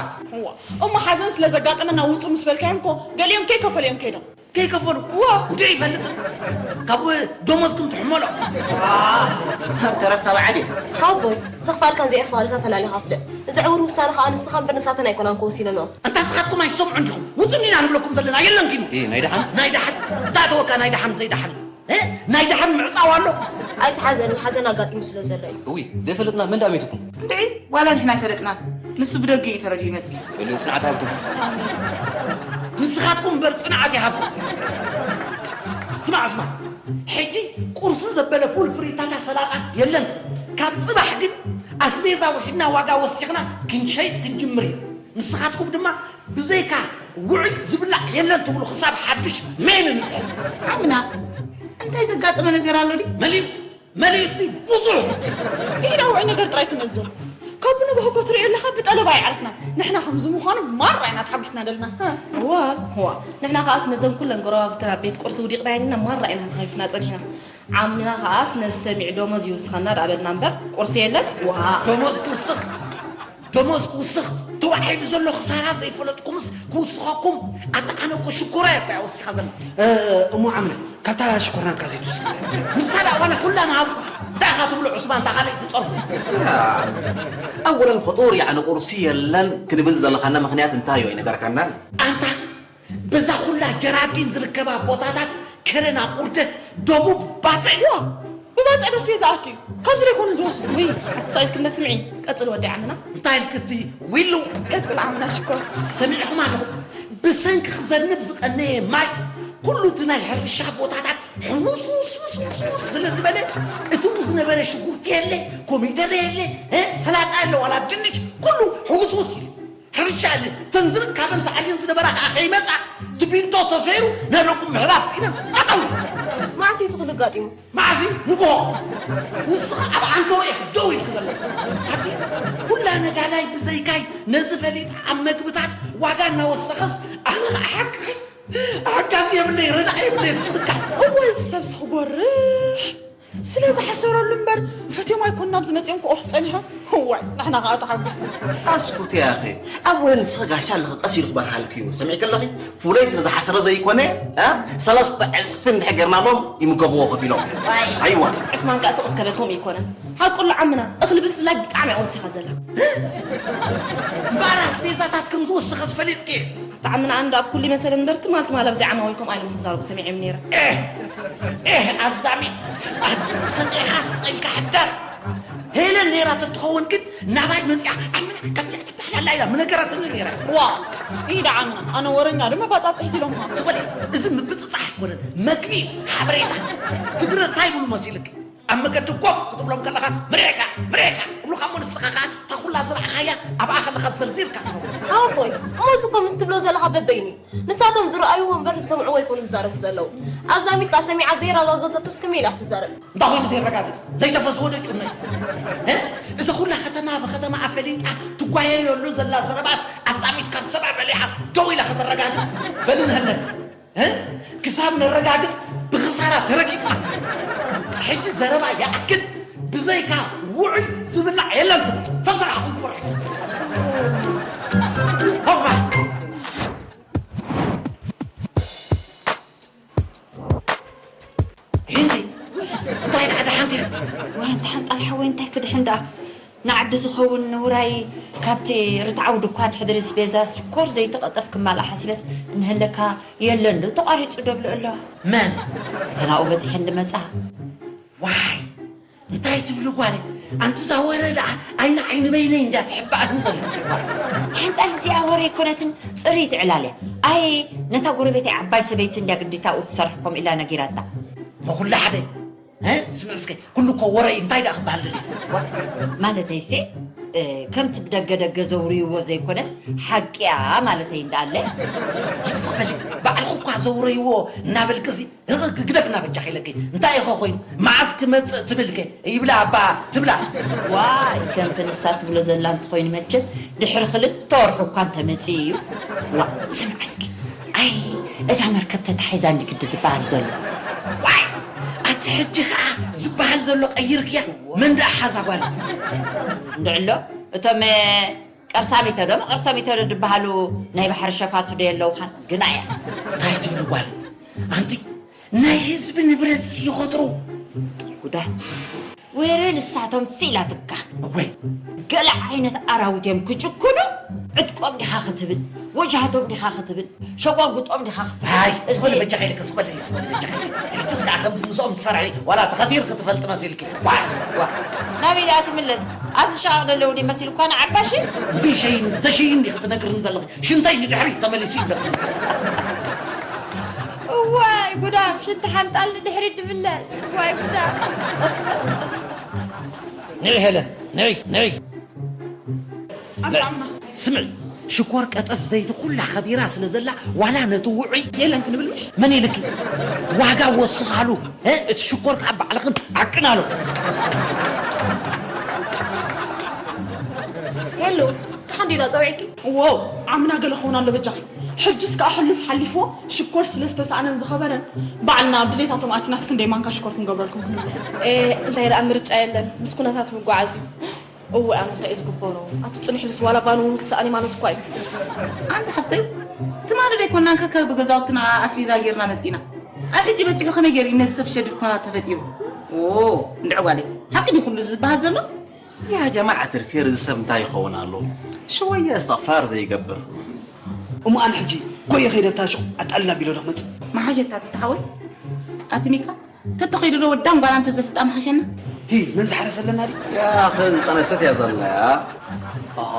እሞ ሓዘን ስለ ዘጋጠመና ውፁ ምስ በልካዮም እኮ ገሊኦም ከይከፈሉ እዮም ከይዶም ከይከፈሉ እንዲ ይፈልጥ ካብ ደሞዝኩም ትሕመሎ ተረፍካ በዓል እዩ ሓቦይ ዘኽፋልካን ዘየኽፋልካን ፈላሊኻ ፍለጥ እዚ ዕውር ውሳነ ከዓ ንስኻ እምበር ንሳተን ኣይኮናን ክወሲነንኦ እንታ ስኻትኩም ኣይትሰምዑ እንዲኹም ውፁ እንዲና ንብለኩም ዘለና የለን ኪዱ ናይ ደሓን ናይ ደሓን እንታይ ተወካ ናይ ደሓን ዘይደሓን ናይ ደሓን ምዕፃው ኣሎ ኣይትሓዘን ሓዘን ኣጋጢሙ ስለ ዘሎ እዩ እውይ ዘይፈለጥና መን ዳኣ መይትኩም እንድዒ ዋላ ንሕና ኣይፈለጥናን ንሱ ብደጊኡ እዩ ተረዲኡ መፂኡ በሉ ፅንዓት ሃብኩም ንስኻትኩም እምበር ፅንዓት ይሃብኩም ስማዕ ስማዕ ሕጂ ቁርሲ ዘበለ ፉል ፍሪታታ ሰላጣ የለን ካብ ፅባሕ ግን ኣስቤዛ ውሒድና ዋጋ ወሲኽና ክንሸይጥ ክንጅምር እዩ ንስኻትኩም ድማ ብዘይካ ውዑይ ዝብላዕ የለን ትብሉ ክሳብ ሓድሽ ሜን ንፅሕፍ። ዓምና እንታይ ዘጋጠመ ነገር ኣሎ ድዩ? መሊኡ መሊኡ እቲ ብዙሕ ኢዳ ውዑይ ነገር ጥራይ ትነዝር ካብ ብንግሆ እኮ ትሪኦ ኣለኻ ብጠለብ ኣይዓረፍናን ንሕና ከምዚ ምዃኑ ማራ ኢና ተሓጒስና ዘለና። እዋ እዋ ንሕና ከኣስ ነዘን ኩለን ጎረባብትና ቤት ቁርሲ ውዲቕናየን ኢና ማራ ኢና ተሃፊፍና ጸኒሕና። ዓምና ከኣስ ነዚ ሰሚዑ ደሞዝ ይውስኸና ደኣ በልና እምበር ቁርሲ የለን ዋእ። ደሞዝ ክውስኽ ደሞዝ ክውስኽ ተዋዒሉ ዘሎ ክሳራ ዘይፈለጥኩምስ ክውስኸኩም ኣታ ኣነ እኮ ሽኮራይ እኮ እያ ወሲኻ ዘላ እሞ ዓምና ካብታ ሽኮር ናትካ ዘይትውስኽ ንሳ ደኣ ዋላ ኩላ ምሃብኳ እንታይ ኢኻ ትብሉ ዑስማን እታ ካልእ ትጸርፉ ኣወለን ፍጡር ያዕኒ ቁርሲ የለን ክንብል ዘለኻና ምኽንያት እንታይ እዩ ኣይነገርካናን ኣንታ በዛ ኩላ ጀራዲን ዝርከባ ቦታታት ከረን ኣቑርደት ደቡብ ባጽዕ ዋ ብባጽዕ ዶ ኣስቤዛ ኣትዩ ካብዚ ዶ ኣይኮኑን ዝወስዱ ውይ ኣትሳኢልኪ እንዶ ስምዒ ቀጽሊ ወዲ ዓምና እንታይ ኢልክቲ ዊሉ ቀጽል ዓምና ሽኮር ሰሚዕኹም ኣለኹም ብሰንኪ ክዘንብ ዝቐነየ ማይ ኩሉ እቲ ናይ ሕርሻ ቦታታት ሕውስውስውስውስ ስለ ዝበለ እቲኡ ዝነበረ ሽጉርቲ የለ ኮሚደረ የለ ሰላጣ የለ ዋላ ድንሽ ኩሉ ሕውስውስ ኢሉ ሕርሻ እተን ዝርካበን ዝዓየን ዝነበራ ከዓ ከይመፃ እቲ ቢንቶ ተሰይሩ ናይ ረቁ ምሕራፍ ስኢነን ጠጠው ኢለን። መዓስ እዩ እዚ ኩሉ ኣጋጢሙ? መዓስ እዩ? ንግሆ። ንስኻ ኣብ ዓንተሮ ኢኺ ደው ኢልኪ ዘለኺ። ኣቲ ኩላ ነጋዳይ ብዘይካይ ነዚ ፈሊጣ ኣብ መግብታት ዋጋ እናወሰኸስ ኣነ ከዓ ሓቅኺ ሓጋዚ የብለይ ረዳኢ የብለይ ምስ ትካል። እወ እዚ ሰብሲ ክጎርሕ። ስለ ዝሓሰረሉ እምበር ፈትዮም ኣይኮኑን ኣብዚ መጺኦም ክቆርሱ ጸኒሖም። እዋይ ንሕና ከኣ ተሓጒስና። ኣስኩቲ ያኺ ኣወለ ንስኺ ጋሻ ኣለኺ ቀስ ኢሉ ክበርሃልኪ እዩ ሰሚዕኪ ኣለኺ ፍሉይ ስለ ዝሓሰረ ዘይኮነ እ ሰለስተ ዕጽፊ እንድሕር ጌርናሎም ይምገብዎ ከፊሎም ኣይዋ ዕስማን ከኣ ስቕ እስከ በል ከምኡ ኣይኮነን ሓቁ ኣሎ ዓምና እኽሊ ብፍላይ ብጣዕሚ እያ ወሲኻ ዘላ እምበኣር ኣስቤዛታት ከም ዝወሰኸ ዝፈሊጥኪ እየ ብጣዕሚ ንኣንዳ ኣብ ኩሉ ይመሰለ እምበር ትማል ትማል ኣብዚኣ ዓማዊል ከምኣ ኢሎም ክዛረቡ ሰሚዐዮም ነይረ። ኤህ ኤህ ኣዛሚ ኣቲ ዝሰጢዕኻ ስቕ ኢልካ ሕደር። ሄለን ነይራ ተትኸውን ግን ናባይ መፂኣ፣ "ዓምና ከምዚኣ ትበሃል ኣላ" ኢላ ምነገራትኒ ነይራ። ዋ፣ ይህ ደዓና፣ ኣነ ወረኛ ድማ ባጻጽሒት ኢሎምኻ። ዝኾነ፣ እዚ ምብፅፃሕ ኣይኮነን፣ መግቢ እዩ፣ ሓበሬታ። ትግረ እንታይ ይብሉ መሲልክ? ኣብ መገዲ ኮፍ ክትብሎም ከለኻ፣ "ምሬካ፣ ምሬካ" ይብሉኻ እሞ ንስኻ ኸኣ እታ ኩላ ዝረኣኻያ ኣብኣ ከለኻ ዘርዚርካ ትነግሮም። ሓወቦይ፣ እሞ እዚ እኮ ምስ ትብሎ ዘለኻ በበይኑ እዩ። ንሳቶም ዝረኣይዎ እምበር ዝሰምዕዎ ኣይኮኑን ዝዛረቡ ዘለዉ። ኣዛሚትካ ሰሚዓ ዘየረጋገጸቶስ ከመይ ኢላ ክትዛረብ? እንታይ ኮይኑ ዘየረጋግጽ? ዘይተፈስዎ ደቂ እምነይ። እ? እዛ ኩላ ከተማ ብከተማ ኣፈሊጣ ትጓየየሉ ዘላ ዘረባስ ኣዛሚት ካብ ሰብኣ በሊዓ ደው ኢላ ከተረጋግጽ? በሊ ንህለክ። እ? ክሳብ ነረጋግጽ ብኽሳራ ተረጊጽና። ሕጂ ዘረባ ይኣክል፣ ብዘይካ ውዑይ ዝብላዕ የለን ትብል። ሰሰራሕኹም ቁራሕ። ሆፋ። ሂንዲ፣ እንታይ ደኣ ደሓን ዲኺ? ወይ ኣንታ ሓንጣል ሓወይ፣ እንታይ ክድሕን ደኣ? ንዓዲ ዝኸውን ንውራይ ካብቲ ርትዓዊ ድኳን ሕድሪ ስቤዛ ሽኮር ዘይተቐጠፍ ክማልኣ ሓሲበስ፣ እንህለካ የለን ዶ ተቋሪጹ ዶ ብሎ ኣሎ። መን? ተናኡ በጺሐን ድመጻ። ዋይ፣ እንታይ ትብሉ ጓለይ? ኣንቲ እዛ ወረ ደኣ ዓይኒ ዓይኒ በይነይ እንዳ ትሕባእኒ ዘሎ። ሓንጣል እዚኣ ወረ ኣይኮነትን፣ ጽርይቲ ዕላል እያ። ኣይ፣ ነታ ጎረቤተይ ዓባይ ሰበይቲ እንድያ ግዲታ ኣብኡ ትሰርሕ ከምኡ ኢላ ነጊራታ። መኹላ ሓደ፣ እ? ስምዕ እስከ፣ ኩሉ እኮ ወረ እዩ፣ እንታይ ደኣ ክበሃል ደሊኻ? ዋ፣ ማለተይሲ፣ እ፣ ከምቲ ብደገ ደገ ዘውርይዎ ዘይኮነስ ሓቂያ ማለተይ እንዳኣለ። ስቕ በሊ፣ ባዕልኹ እኳ ዘውረይዎ እናበልክሲ፣ ህቕክ ግደፍ እናበጃ ኸይለኪ፣ እንታይ ኢኸ ኮይኑ፣ መዓስ ክመጽእ ትብልከ? ይብላ ኣባ ትብላ። ዋይ፣ ከምቲ ንሳ ትብሎ ዘላ እንተኾይኑ መቸም ድሕሪ ክልተ ወርሒ እኳ እንተመጽኡ እዩ። ዋ፣ ስምዕ እስኪ፣ ኣይ፣ እዛ መርከብ ተታሒዛ እንዲ ግዲ ዝበሃል ዘሎ። ዋይ፣ ኣቲ ሕጂ ኸኣ ዝበሃል ዘሎ ቀይርክያ? መን ደኣ ሓዛ ጓል? እንድዕሎ፣ እቶም፣ እ፣ ቀርሳሚቶ ዶ መቐርሰሚቶ ዶ ዝበሃሉ ናይ ባሕሪ ሸፋቱ ዶ የለውኻን? ግና እያ። እንታይ ትብሊ ጓል? ኣንቲ ናይ ህዝቢ ንብረት ይኸጥሩ። ጉዳ። ወረ ንሳቶም ሲላትካ። እወይ። ገለ ዓይነት ኣራዊት እዮም ክጭኩኑ፣ ዕጥቆም ዲኻ ክትብል፣ ወጃህቶም ዲኻ ክትብል፣ ሸጓጉጦም ዲኻ ክትብል። ኣይ፣ እዚ ዝኾነ በጃ ኸይልክ፣ ዝኾነ፣ ዝኾነ በጃ ኸይልክ። ሕጅስ ከኣ ከምዚ ምስኦም ትሰርሒ፣ ዋላ ተኸቲርክ ትፈልጥ መሲልኪ። ዋይ። ዋ፣ ናበይ ደኣ ትምለስ? ኣብዚ ሸቓቕ ደለዉ ድዩ መሲልኳ ንዓባሺ? እምቢ ሸይን፣ ተሸይን ዲኺ ትነግርኒ ዘለኺ። ሽንተይ ንድሕሪት ተመሊሱ ይብለኪ። እዋይ ጉዳም፣ ሽንቲ ሓንጣል ንድሕሪት ድምለስ። እዋይ ጉዳም። ንዒ ሄለን፣ ንዒ፣ ንዒ። ኣላ ኣማ። ስምዒ፣ ሽኮር ቀጠፍ ዘይቲ ኩላ ከቢራ ስለ ዘላ፣ ዋላ ነቲ ውዑይ የለን ክንብል ምሽ? መን ኢልኪ? ዋጋ ወስኻሉ፣ እ፣ እቲ ሽኮር ከኣ ባዕልኽን ዓቅናሉ። ሄሎ፣ ደሓን ዲና ጸዊዕኪ? ዋው፣ ዓምና ገለ ክኸውን ኣሎ በጃኺ። ሕጅስ ከኣ ሕሉፍ ሓሊፍዎ፣ ሽኮር ስለ ዝተሳእነን ዝኸበረን፣ ባዕልና ብድሌታቶም ኣቲናስ ክንደይ ማንካ ሽኮር ክንገብረልኩም ክንብል። ኤ፣ እንታይ ደኣ ምርጫ የለን፣ ምስ ኩነታት ምጓዓዝ እዩ። እወ፣ ኣነ እንታይ እዩ ዝግበሮ? ኣቲ ጽኒሕሉስ ዋላ ባኑ እውን ክሰኣን እዩ ማለት እኳ እዩ። ኣንቲ ሓፍተይ፣ ትማሊ ዶ ኣይኮናን ከከ ብገዛውትና ኣስቤዛ ጌርና መጺና? ኣብ ሕጂ በጺሑ ከመይ ገይሩ እዩ ነዚ ሰብ ዝሸድድ ኩነታት ተፈጢሩ? ኦ፣ እንድዒ ጓለይ፣ ሓቂ ድዩ ኩሉ ዝበሃል ዘሎ? ያ ጀማዓት ልከይር፣ እዚ ሰብ እንታይ ይኸውን ኣሎ? ሽወየ እስትቕፋር ዘይገብር። እሞ ኣነ ሕጂ ጎየ ከይደ ኣብታ ሹቕ ኣጣልል ኣቢለ ዶ ክመጽእ? መሓሸት ኣቲ ተሓወይ፣ ኣቲ ሚካ፣ ተተኸይዱ ዶ ወዳም ጓላ እንተዘፍልጣ መሓሸና? ሂ፣ መን ዝሓረሰ ኣለና ድዩ? ያ፣ ኣኸ ዝጠነሰት እያ ዘላ። ኣሃ፣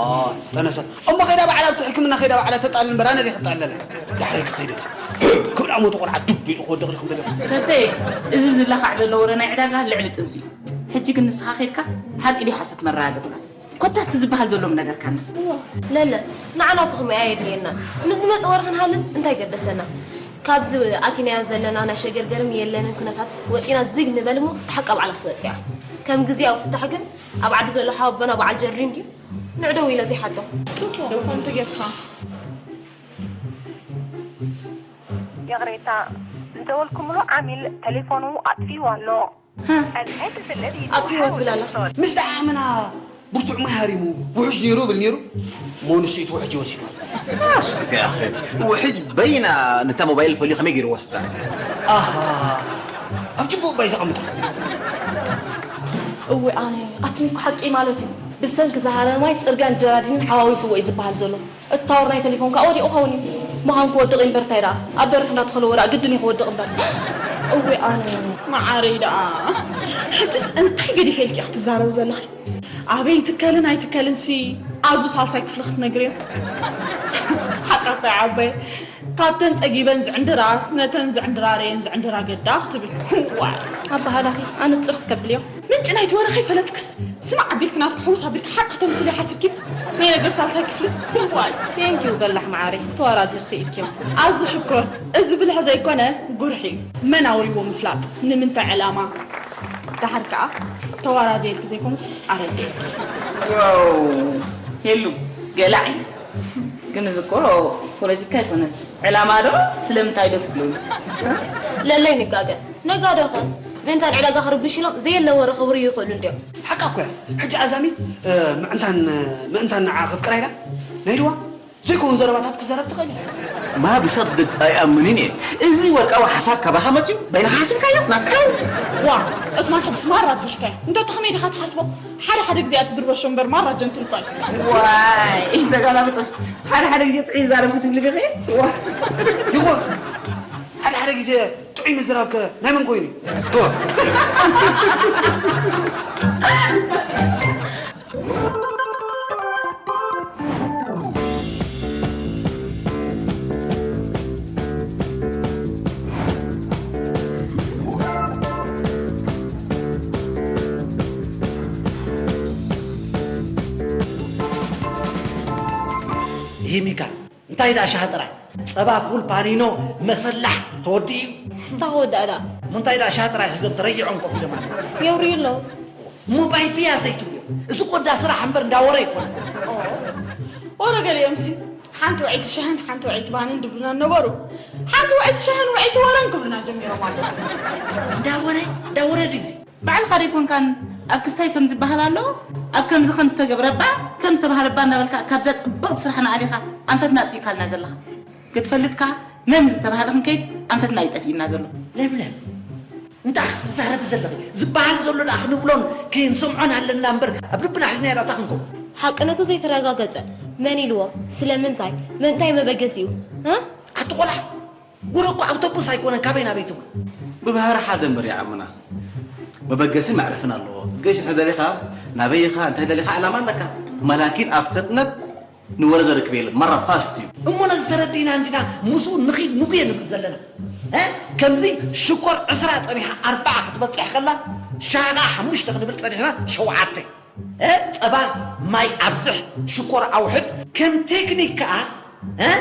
ዝጠነሰት። እሞ ከይዳ ባዕላ ኣብቲ ሕክምና ከይዳ ባዕላ ተጣልል እምበር ኣነ ድየ ክጣለላ? ዳሕረይ ክኸይደ። ክብላ ሞተ ቆልዓ ዱብ ኢሉ ክወድቕ ኢኹም ደለ። ተተይ፣ እዚ ዝለኻዕ ዘሎ ወረ ናይ ዕዳጋ ልዕሊ ጥንሲ እዩ። ሕጂ ግን ንስኻ ኸይድካ ሓቂ ድዩ ሓሶት መረጋገጽካ። ኮታስ እቲ ዝበሃል ዘሎ ምነገርካና። ለለ፣ ንዓና እኮ ከምኡ ኣየድልየና። ምስ ዝመጸ ወረ ክንሃልል እንታይ ገደሰና? ካብዚ ኣቲናዮ ዘለና ናይ ሸገር ገርም የለንን ኩነታት ወጺና ዝግ ንበል እሞ፣ እቲ ሓቂ ኣብ ባዕላ ክትወጽእ እያ። ከም ግዜ ኣብ ፍታሕ ግን፣ ኣብ ዓዲ ዘሎ ሓወቦና በዓል ጀርዲን ድዩ? ንዕደው ኢለ ዘይሓቶ። ጽቡቕ፣ ከምቲ ጌርካ። ይቕሬታ፣ ዝደወልኩምሉ ዓሚል ቴሌፎኑ ኣጥፊኡ ኣሎ። ሃ። ኣጥፊዎ ትብል ኣላ። ምስ ደኣ ምና ብርቱዕ ማይ ሃሪሙ፣ ውሕጅ ነይሩ ብል ነይሩ። እሞ ንሱ እቲ ውሕጅ ወሲድዎ። ኣስኩት ያ ኣኺ፣ ውሕጅ በይና ነታ ሞባይል ፈልዩ ከመይ ገይሩ ወስዳ? ኣሃ፣ ኣብ ጅቡእ እባ እዩ ዘቐምጣ። እወ፣ ኣነ ኣትሚኩ ሓቂ ማለት እዩ። ብሰንኪ ዝሃረመ ማይ ጽርግያን ጀራዲንን ሓዋዊስዎ እዩ ዝበሃል ዘሎ። እቲ ታወር ናይ ቴሌፎን ከኣ ወዲቑ ኸውን እዩ። ምዃን ክወድቕ እዩ እምበር እንታይ ደኣ? ኣብ በሪኽ እንዳተኸለወ ደኣ ግድን እዩ ክወድቕ እምበር። እወ ኣነ። መዓረይ ደኣ። ሕጅስ እንታይ ገዲፈ ኢልኪ ክትዛረብ ዘለኺ? ኣበይ ይትከልን ኣይትከልን ሲ ኣዙ ሳልሳይ ክፍሊ ክትነግርዮ። ሓቃ እኮ ዓባይ። ካብተን ጸጊበን ዝዕንድራስ ነተን ዝዕንድራ ረየን ዝዕንድራ ገዳ ክትብል። ዋይ። ኣበሃላኺ ኣነጽር እስከብልዮ። ምንጪ ናይቲ ወረ ከይፈለጥክስ፣ ስማዕ ኣቢልኪ ናትኪ ሕውስ ኣቢልኪ ሓቂ ተምስልዮ ሓሲብኪ ናይ ነገር ሳልሳይ ክፍሊ። ዋይ። ቴንኪዩ በላሕ መዓረይ፣ ተዋራዚርኺ ኢልክዮ። ኣዙ ሽኮር፣ እዚ ብልሒ ዘይኮነ ጉርሒ እዩ። መን ኣውሪዎ ምፍላጥ ንምንታይ ዕላማ? ደሓር ከኣ ተዋራዘየልኪ ዘይኮንኩስ ኣረድኤ። ዋው ሄሉ ገለ ዓይነት ግን እዚ እኮ ፖለቲካ ኣይኮነን ዕላማ ዶ ስለምንታይ ዶ ትብሉ ለለይ ንጋገ ነጋዶ ኸ ምእንታን ዕዳጋ ክርብሽ ኢሎም ዘየለ ወረ ክብርዩ ይኽእሉ እንዲዮም ሓቃ እኮ እያ ሕጂ ኣዛሚት ምዕንታን ምእንታን ንዓ ከፍቅራ ኢላ ናይ ድዋ ዘይኮኑ ዘረባታት ክዛረብ ትኽእል እያ ማ ብሰድቅ ኣይኣምንን እየ እዚ ወርቃዊ ሓሳብ ካባኻ መፅዩ በይንኻ ሓሲብካዮ ናትካ እዩ ዋ ዑስማን ሕጅስ ማራ ኣብዚሕካዮ እንተ ተኸመይ ዲኻ ትሓስቦ ሓደ ሓደ ግዜ እያ ትድርበሾ እምበር ማራ ጀንትል እኳ እያ ዋይ ተጋላብጦሽ ሓደ ሓደ ግዜ ጥዑይ ይዛረብ ክትብሊ ዲኺ ዋ ይኹን ሓደ ሓደ ግዜ ጥዑይ ምዝራብ ከ ናይ መን ኮይኑ ዶ ይህ ሚካ እንታይ ደኣ ሻሂ ጥራይ ጸባ ፉል ፓኒኖ መሰላሕ ተወዲኡ እዩ። እንታይ ክወዳእ ደኣ? እሞ እንታይ ደኣ ሻሂ ጥራይ ሒዞም ተረጊዖም ኮፍ ኢሎም ኣለዉ። የውርዩ ኣለዉ። እሞ ባይ ቢያ ዘይትብልዮ። እዚ እኮ እንዳ ስራሕ እምበር እንዳ ወረ ኣይኮነን። ወረ ገሊኦምሲ ሓንቲ ውዕይቲ ሻህን ሓንቲ ውዕይቲ ባንን ድብሉና ነበሩ። ሓንቲ ውዕይቲ ሻህን ውዕይቲ ወረን ክብሉና ጀሚሮም ኣለዉ። እንዳ ወረ እንዳ ወረ ድዩ እዚ? ባዕልኻ ዶ ኣይኮንካን ኣብ ክስታይ ከምዚ ይበሃል ኣሎ ኣብ ከምዚ ከም ዝተገብረ እባ ከም ዝተባህለ እባ እንዳበልካ ካብዛ ጽብቕቲ ስራሕና ኣሊኻ ኣንፈትና ኣጥፊእካልና ዘለኻ? ክትፈልጥ ከኣ መን ዝተባህለ ክንከይድ ኣንፈትና እዩ ጠፊእና ዘሎ። ለምለም እንታይ ክትዛረቢ ዘለኺ? ዝበሃል ዘሎ ደኣ ክንብሎን ክንሰምዖን ኣለና እምበር ኣብ ልብና ሒዝናዮ ደኣ እንታይ ክንከውን? ሓቅነቱ ዘይተረጋገጸ መን ኢልዎ? ስለምንታይ? ምእንታይ መበገሲኡ? ኣቲ ቆልዓ ወረ እኮ ኣውቶቡስ ኣይኮነን ካበይ ናበይ ትብሉ ብባህሪ ሓደ እምበር ይዓምና መበገሲ መዕረፍን ኣለዎ ክትገሽ እንተ ደሊኻ ናበይ ኢኻ እንታይ ደሊኻ ዕላማ ኣለካ መላኪን ኣብ ፍጥነት ንወረ ዘርክብ የለን ማራ ፋስት እዩ እሞ ነዚ ተረዲእና እንዲና ምስኡ ንኺድ ንጉየ ንብል ዘለና እ ከምዚ ሽኮር ዕስራ ጸኒሓ ኣርባዓ ክትበጽሕ ከላ ሻጋ ሓሙሽተ ክንብል ጸኒሕና ሸውዓተ እ ጸባ ማይ ኣብዝሕ ሽኮር ኣውሕድ ከም ቴክኒክ ከኣ እ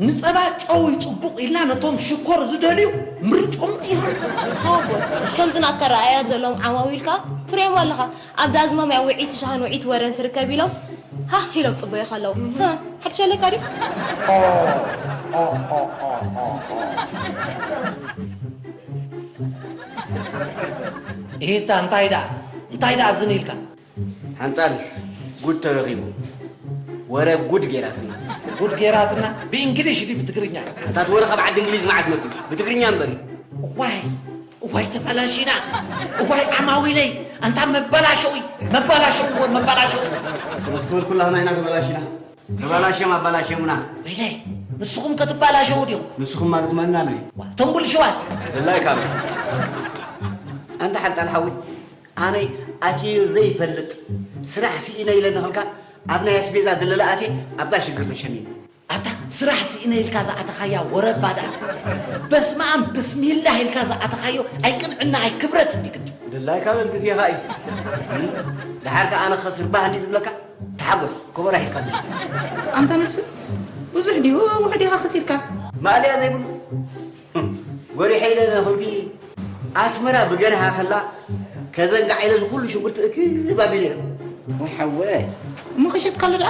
ንጸባ ጨው እዩ ጽቡቕ ኢልና ነቶም ሽኮር ዝደልዩ ምርጭኦም ይኽእል። ሃቦ ከምዚ ናትካ ረኣያ ዘለዎም ዓማዊል ከኣ ትርእዮም ኣለኻ ኣብ ዳዝማም እያ ውዒት ሻህን ውዒት ወረን ትርከብ ኢሎም ሃህ ኢሎም ጽበዩኻ ኣለዉ። ሃ ሓድሽ ኣለካ ድዩ? ኦ ኦ ኦ ኦ ኦ ኢታ እንታይ ደኣ እንታይ ደኣ ዝን ኢልካ ሓንጣል ጉድ ተረኺቡ ወረ ጉድ ጌራትና ጉድ ጌራትና ብእንግሊሽ ድዩ ብትግርኛ ኣንታ እቲ ወረ ካብ ዓዲ እንግሊዝ መዓስ መፂኡ ብትግርኛ እምበሪ እዋይ እዋይ ተበላሺና እዋይ ዓማዊለይ ኣንታ መበላሸዊ መበላሸዊ መበላሸዊ ስለ ዝክብል ኩላህና ኢና ተበላሺና ተበላሽዮም ኣበላሽዮምና። ወይለይ ንስኹም ከ ትበላሸዉ ዲኹም? ንስኹም ማለት መን ኣለዩ? እቶም ብልሽዋት። ድላይካ ኣሎ። ኣንታ ሓንጣል ሓወይ ኣነ ኣትየዮ ዘይፈልጥ ስራሕ ስኢነ ኢለ ንኽልካ ኣብ ናይ ኣስቤዛ ድለላ ኣትየ ኣብዛ ሽግር ተሸሚመ። ኣታ ስራሕ ስኢነ ኢልካ ዝኣተኻያ ወረባ ደኣ በስመኣም ብስሚላህ ኢልካ ዝኣተኻዮ ኣይቅንዕና ኣይክብረት እንዲ ግዲ። ድላይካ በል ግዜኻ እዩ። ደሓር ከኣ ኣነ ክኸስር ባህ እንዲ ዝብለካ ተሓጎስ፣ ከበሮ ሒዝካ ኣለኻ። ኣንታ መስፍን፣ ብዙሕ ድዩ ውሑድ ኢኻ ከሲርካ? ማእለያ ዘይብሉ። ጎሪሐ ኢለ ነኹልኪ ኣስመራ ብገርሃ ከላ ከዘንጋዕ ኢለ ዝኹሉ ሽጉርቲ እክብ ኣቢለ ነይረ። ወይ ሓወይ፣ እሞ ከይሸጥካሉ ደኣ?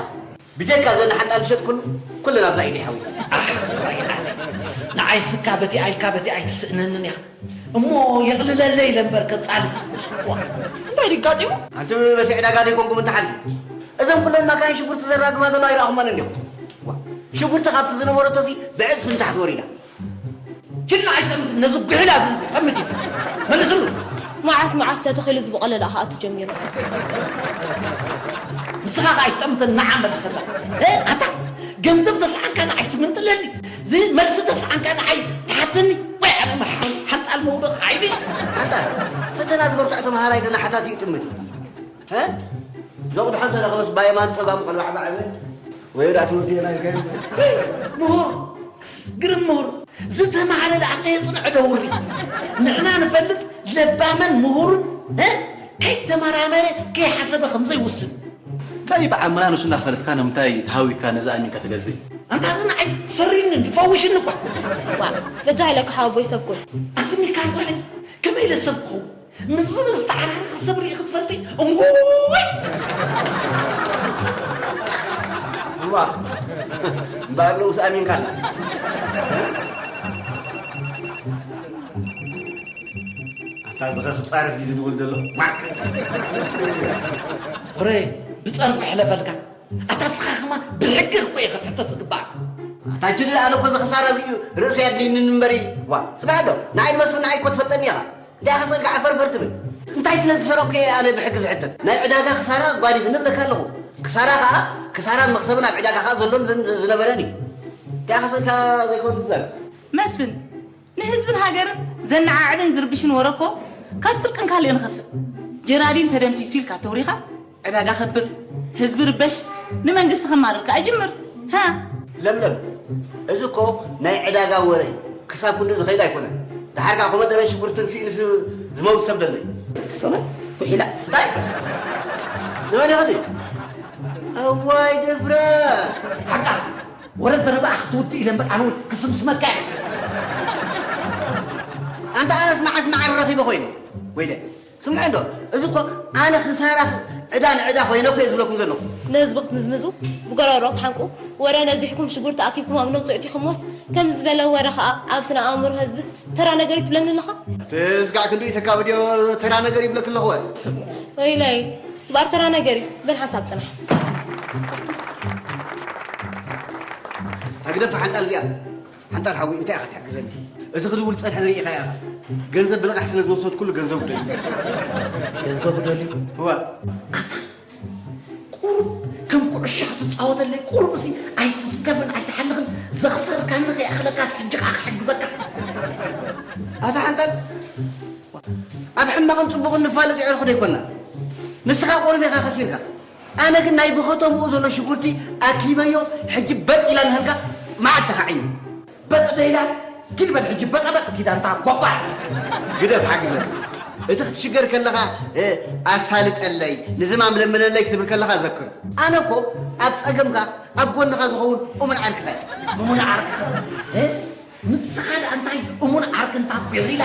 ብጀካ ዘን ሓንጣል ዝሸጥኩሉ ኩለን ኣብዛ ኢደይ ሓወይ። ኣሕ፣ ወይ ኣነ። ንዓይ ስካ በቲ ኣይልካ በቲ ኣይትስእነንን ኢኻ። እሞ የቕልለለይ ኢለ እምበር ከጻልት። ዋ፣ እንታይ ድዩ ኣጋጢሙ? ኣንቲ በቲ ዕዳጋ ደይኮንኩም እንተሓልዩ። እዘን ኩለን ማካይን ሽጉርቲ ዘራግፋ ዘለዋ ኣይረኣኹመን እንዲኹም። ዋ፣ ሽጉርቲ ካብቲ ዝነበረቶሲ ብዕጽፊ ንታሕቲ ወሪዳ። ችላ ኣይጠምት ነዚ ጉሒላ እዚ ጠምት እዩ። መልስሉ። መዓስ መዓስ ተተኺሉ ዝበቐለ ደኣ ክኣቱ ጀሚሩ። ንስኻ ከኣ ኣይትጠምትን ንዓ መልሰላ። እ ኣታ ገንዘብ ተሰኣንካ ንዓይ ትምንጥለኒ። እዚ መልሲ ተሰኣንካ ንዓይ ትሓተኒ። ወይ ኣነ መሓን ሓንጣል መውደቕ ዓይኒ። ሓንታ ፈተና ዝበርትዖ ተምሃራይ ደና ሓታት ይጥምት። ሀ? ዞቕ ድሓን ተረኸበስ ባየማን ጸጋሙ ቀልባዕባዕ ይብል። ወይ ዳ ትምህርቲ የማን ይከይድ። ምሁር፣ ግርም ምሁር፣ ዝተማህረ ደኣ ከየጽንዐ ደውሪ። ንሕና ንፈልጥ ለባምን ምሁርን፣ እ? ከይተመራመረ ከይሓሰበ ከም ዘይውስን። እንታይ ብዓምና ንሱ እናፈለጥካ ንምንታይ ተሃዊካ ነዚ ኣሚንካ ትገዝእ? ኣንታ እዚ ንዓይ ሰሪኒ እንዲ ፈውሽኒ እኳ። ዋ፣ በጃ ኢለካ ሓወቦይ ሰብ ኩን። ኣቲ ሚካል በዓል ከመይ ኢለ ሰብ ክኸውን? ምስ ዝብል ዝተዓራረኸ ሰብ ርኢ ክትፈልጢ? እንጉይ! እዋ፣ እምበኣር ንኡስ ኣሚንካና። ኣታ ዝኸ ክጻረፍ ድዩ ዝድውል ዘሎ? ዋ! ወረ፣ ብጸርፊ ሕለፈልካ። ኣታ ስኻ ኸማ ብሕጊ እኮ እዩ ክትሕተት ዝግባእ። ኣታ ጅል፣ ኣነ እኮ እዚ ክሳራ እዚ እዩ ርእሰይ ኣድልዩኒ እምበሪ። ዋ፣ ስማዕ ዶ፣ ንዓይ መስፍን ንዓይ እኮ ትፈልጠኒ ኢኻ። እንታይ ከሰልካ ዓፈርፈር ትብል? እንታይ ስለ ዝሰረቕኩ እየ ኣነ ብሕጊ ዝሕተት? ናይ ዕዳጋ ክሳራ ጓዲፍኒ እብለካ ኣለኹ። ክሳራ ኸኣ፣ ክሳራን መኽሰብን ኣብ ዕዳጋ ኸኣ ዘሎን ዝን-፣ ዝነበረን እዩ። እንታይ ከሰልካ ዘይኮን ትዛረብ? መስፍን፣ ንህዝብን ሃገርን ዘነዓዕብን ዝርብሽን ወረ እኮ ካብ ስርቅን ካልእን ይኸፍእ። ጀራዲን ተደምሲሱ ኢልካ ተውሪኻ ዕዳጋ ከብር፣ ህዝቢ ርበሽ፣ ንመንግስቲ ከማርር ከኣ ይጅምር። ሃ? ለምለም፣ እዚ እኮ ናይ ዕዳጋ ወረ እዩ። ክሳብ ክንዲ ዝኸይድ ኣይኮነን። ደሓር ከኣ ኮመደረን ሽጉርትን ስኢኑ ዝ-፣ ዝመውት ሰብ ደሎ እዩ። ሰበን ኩሒላ። እንታይ? ንመን ኢኻ እዚ? እዋይ ድፍረት! ሓቃ! ወረ ዘረባኣ ክትውድእ ኢለ እምበር ኣነ እውን ክስምስመካ እየ። ኣንታ ኣነስ መዓስ መዓር ረኺበ ኮይነ? ወይለ፣ ስምዐ እንዶ፣ እዚ እኮ ኣነ ክሳራ ዕዳ ንዕዳ ኮይነ እኮ እየ ዝብለኩም ዘለኹ። ንህዝቢ ክትምዝምዙ፣ ብጎረሮ ክትሓንቁ፣ ወረ ነዚሕኩም ሽጉርቲ ኣኪብኩም ኣብ ነብሱ እቲኹሞስ፣ ከምዚ ዝበለ ወረ ኸኣ ኣብ ስነ ኣእምሮ ህዝብስ ተራ ነገር እዩ ትብለኒ ኣለኻ? እቲ ስጋዕ ክንድኡ ተካብድዮ ተራ ነገር ይብለኪ ኣለኹ ወ? ወይለይ፣ እምበኣር ተራ ነገር እዩ። በል ሓንሳብ ጽናሕ። እታ ግደፍ ሓንጣል እዚኣ። ሓንጣል ሓወይ፣ እንታይ ኢኻ ትሕግዘኒ? እዚ ክድውል ዝጸንሐ ዝርኢኻ ኢኻ። ገንዘብ ብልቓሕ ስለ ዝወሰድኩሉ ገንዘቡ ደልዩ። ገንዘቡ ደልዩ? እወ። ኣታ ቁሩብ ከም ኩዕሾ ክትጻወተለይ፣ ቁሩብ እሲ ኣይትስከፍን ኣይትሓንኽን፣ ዘኽሰርካኒ ከይኣኽለካስ ሕጂ ከኣ ክሕግዘካ። ኣታ ሓንጣል፣ ኣብ ሕማቕን ጽቡቕን ንፋለጥ የዕርኹ ደይኮና። ንስኻ ቁሩብ ኢኻ ከሲርካ። ኣነ ግን ናይ ብኸተምኡ ዘሎ ሽጉርቲ ኣኪበዮ፣ ሕጂ በጥ ኢላ ንሃልካ መዓት ተኻዒኒ። በጥ ዶ ኢላ? ኪድ በል ሕጂ በጠበጥ ኪድ ኣንታ ጎባጥ። ግደፍ ሓግዘ። እቲ ክትሽገር ከለኻ፣ እ፣ ኣሳልጠለይ፣ ንዝማም ለምነለይ ክትብል ከለኻ ዘክር። ኣነ እኮ ኣብ ጸገምካ ኣብ ጎንኻ ዝኸውን እሙን ዓርክኻ እየ። እሙን ዓርክኻ? እ? ንስኻ ደኣ እንታይ እሙን ዓርኪ እንታ ጒሪላ?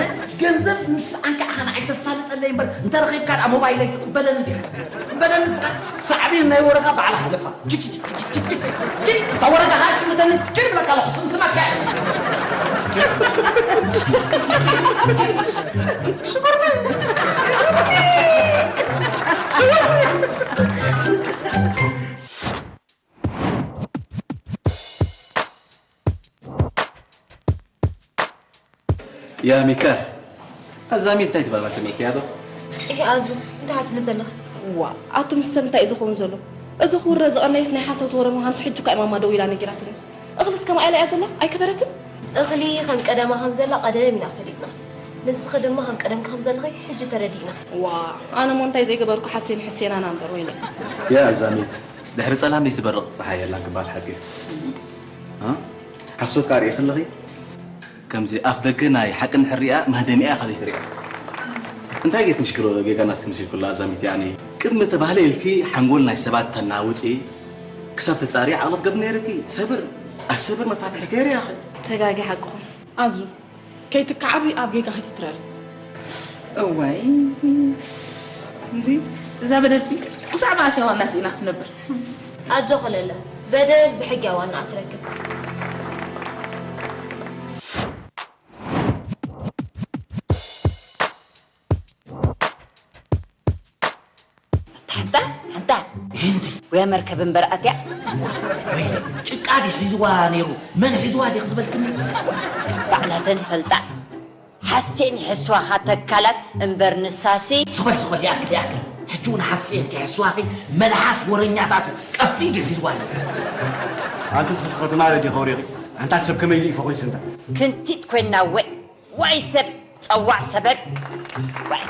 እ? ገንዘብ ምስ ሰኣንካ ኢኻ ንዓይ ተሳልጠለይ እምበር፣ እንተ ረኺብካ ደኣ ሞባይለይ ትቕበለኒ ዲኻ? ትቕበለኒ ንስኻ? ሳዕቤን ናይ ወረኻ ባዕላ ሓለፋ። ችች፣ ችች፣ ችች፣ ችች፣ እታ ወረኻ ኸኣ ጭምተኒ፣ ችች እብለካ ኣለኹ፣ ስምስመካ እየ። ሽጉርቲ! ሽጉርቲ! ያ ሚካል፣ ኣዛሚ እንታይ ትበላ ሰሚዕክያ ዶ? ኢሂ ኣዙ፣ እንታይ ትብሊ ዘለኻ? ዋ፣ ኣቱም ሰብ እንታይ እዩ ዝኸውን ዘሎ? እዚ ክውረ ዝቐነየስ ናይ ሓሶት ወረ ምዃንስ ሕጂ እኳ እዩ ማማ ደው ኢላ ነጊራትኒ። እኽልስ ከምኣ ኢላ እያ ዘላ? ኣይከበረትን? እኽሊ ከም ቀደማ ከም ዘላ ቀደም ኢና ፈሊጥና። ንስኺ ድማ ከም ቀደምኪ ከም ዘለኺ ሕጂ ተረዲእና። ዋ፣ ኣነ እሞ እንታይ ዘይገበርኩ ሓሴን ሕሴናና እምበር ወይለይ። ያ ኣዛሚት፣ ድሕሪ ጸላም ዘይትበርቕ ጸሓይ የላን ክበሃል ሓቂ እዩ። እ? ሓሶት ከኣ ርኢኺ ኣለኺ? ከምዚ ኣፍ ደገ ናይ ሓቂ እንድሕር ሪኣ መህደሚኣ ኢኻ ዘይትሪኣ። እንታይ ጌርኪ ምሽ ክሎ ጌጋ ናትኪ መሲልኩላ ኣዛሚት፣ ያኒ ቅድሚ ተባህለ ኢልኪ ሓንጎል ናይ ሰባት ተናውጺ፣ ክሳብ ተጻሪ ዓቕሊ ክትገብሪ ነይርኪ። ሰብር ኣሰብር መፋትሒ ከይርያኺ። ተጋጊ ሓቅኹም። ኣዙ፣ ከይትከዓቢ ኣብ ጌጋ ከይትትረሪ። እዋይ፣ እንዲ እዛ በደልቲ ክሳዕ መኣስ እያ ዋና ስኢና ክትነብር? ኣጆኺ ለለ፣ በደል ብሕጊ እያ ዋናኣ ትረክብ። ሓንታ፣ ሓንታ። ይህንቲ። ወያ መርከብ እምበር ኣትያ። ወይለ፣ ጭቃ ድዩ ሒዝዋ ነይሩ? መን ሒዝዋ ድዩ ዝበልክኒ? ባዕላተን ፈልጣ። ሓሴን ይሕስዋኻ ተካላት እምበር ንሳሲ። ስቕ በል፣ ስቕ በል፣ ይኣክል፣ ይኣክል። ሕጂ እውን ሓሴን ክሕስዋኺ መልሓስ ወረኛታት እዩ። ቀፊ ድዩ ሒዝዋ ነይሩ? ኣንቲ ስኺ ከተማሪ ዲኺ ወሪኺ? ኣንታ ሰብ ከመይ ኢሉ ይፈኹስ እንታ? ክንቲት ኮይና ወ ዋይ ሰብ ጸዋዕ ሰበብ። ዋይ።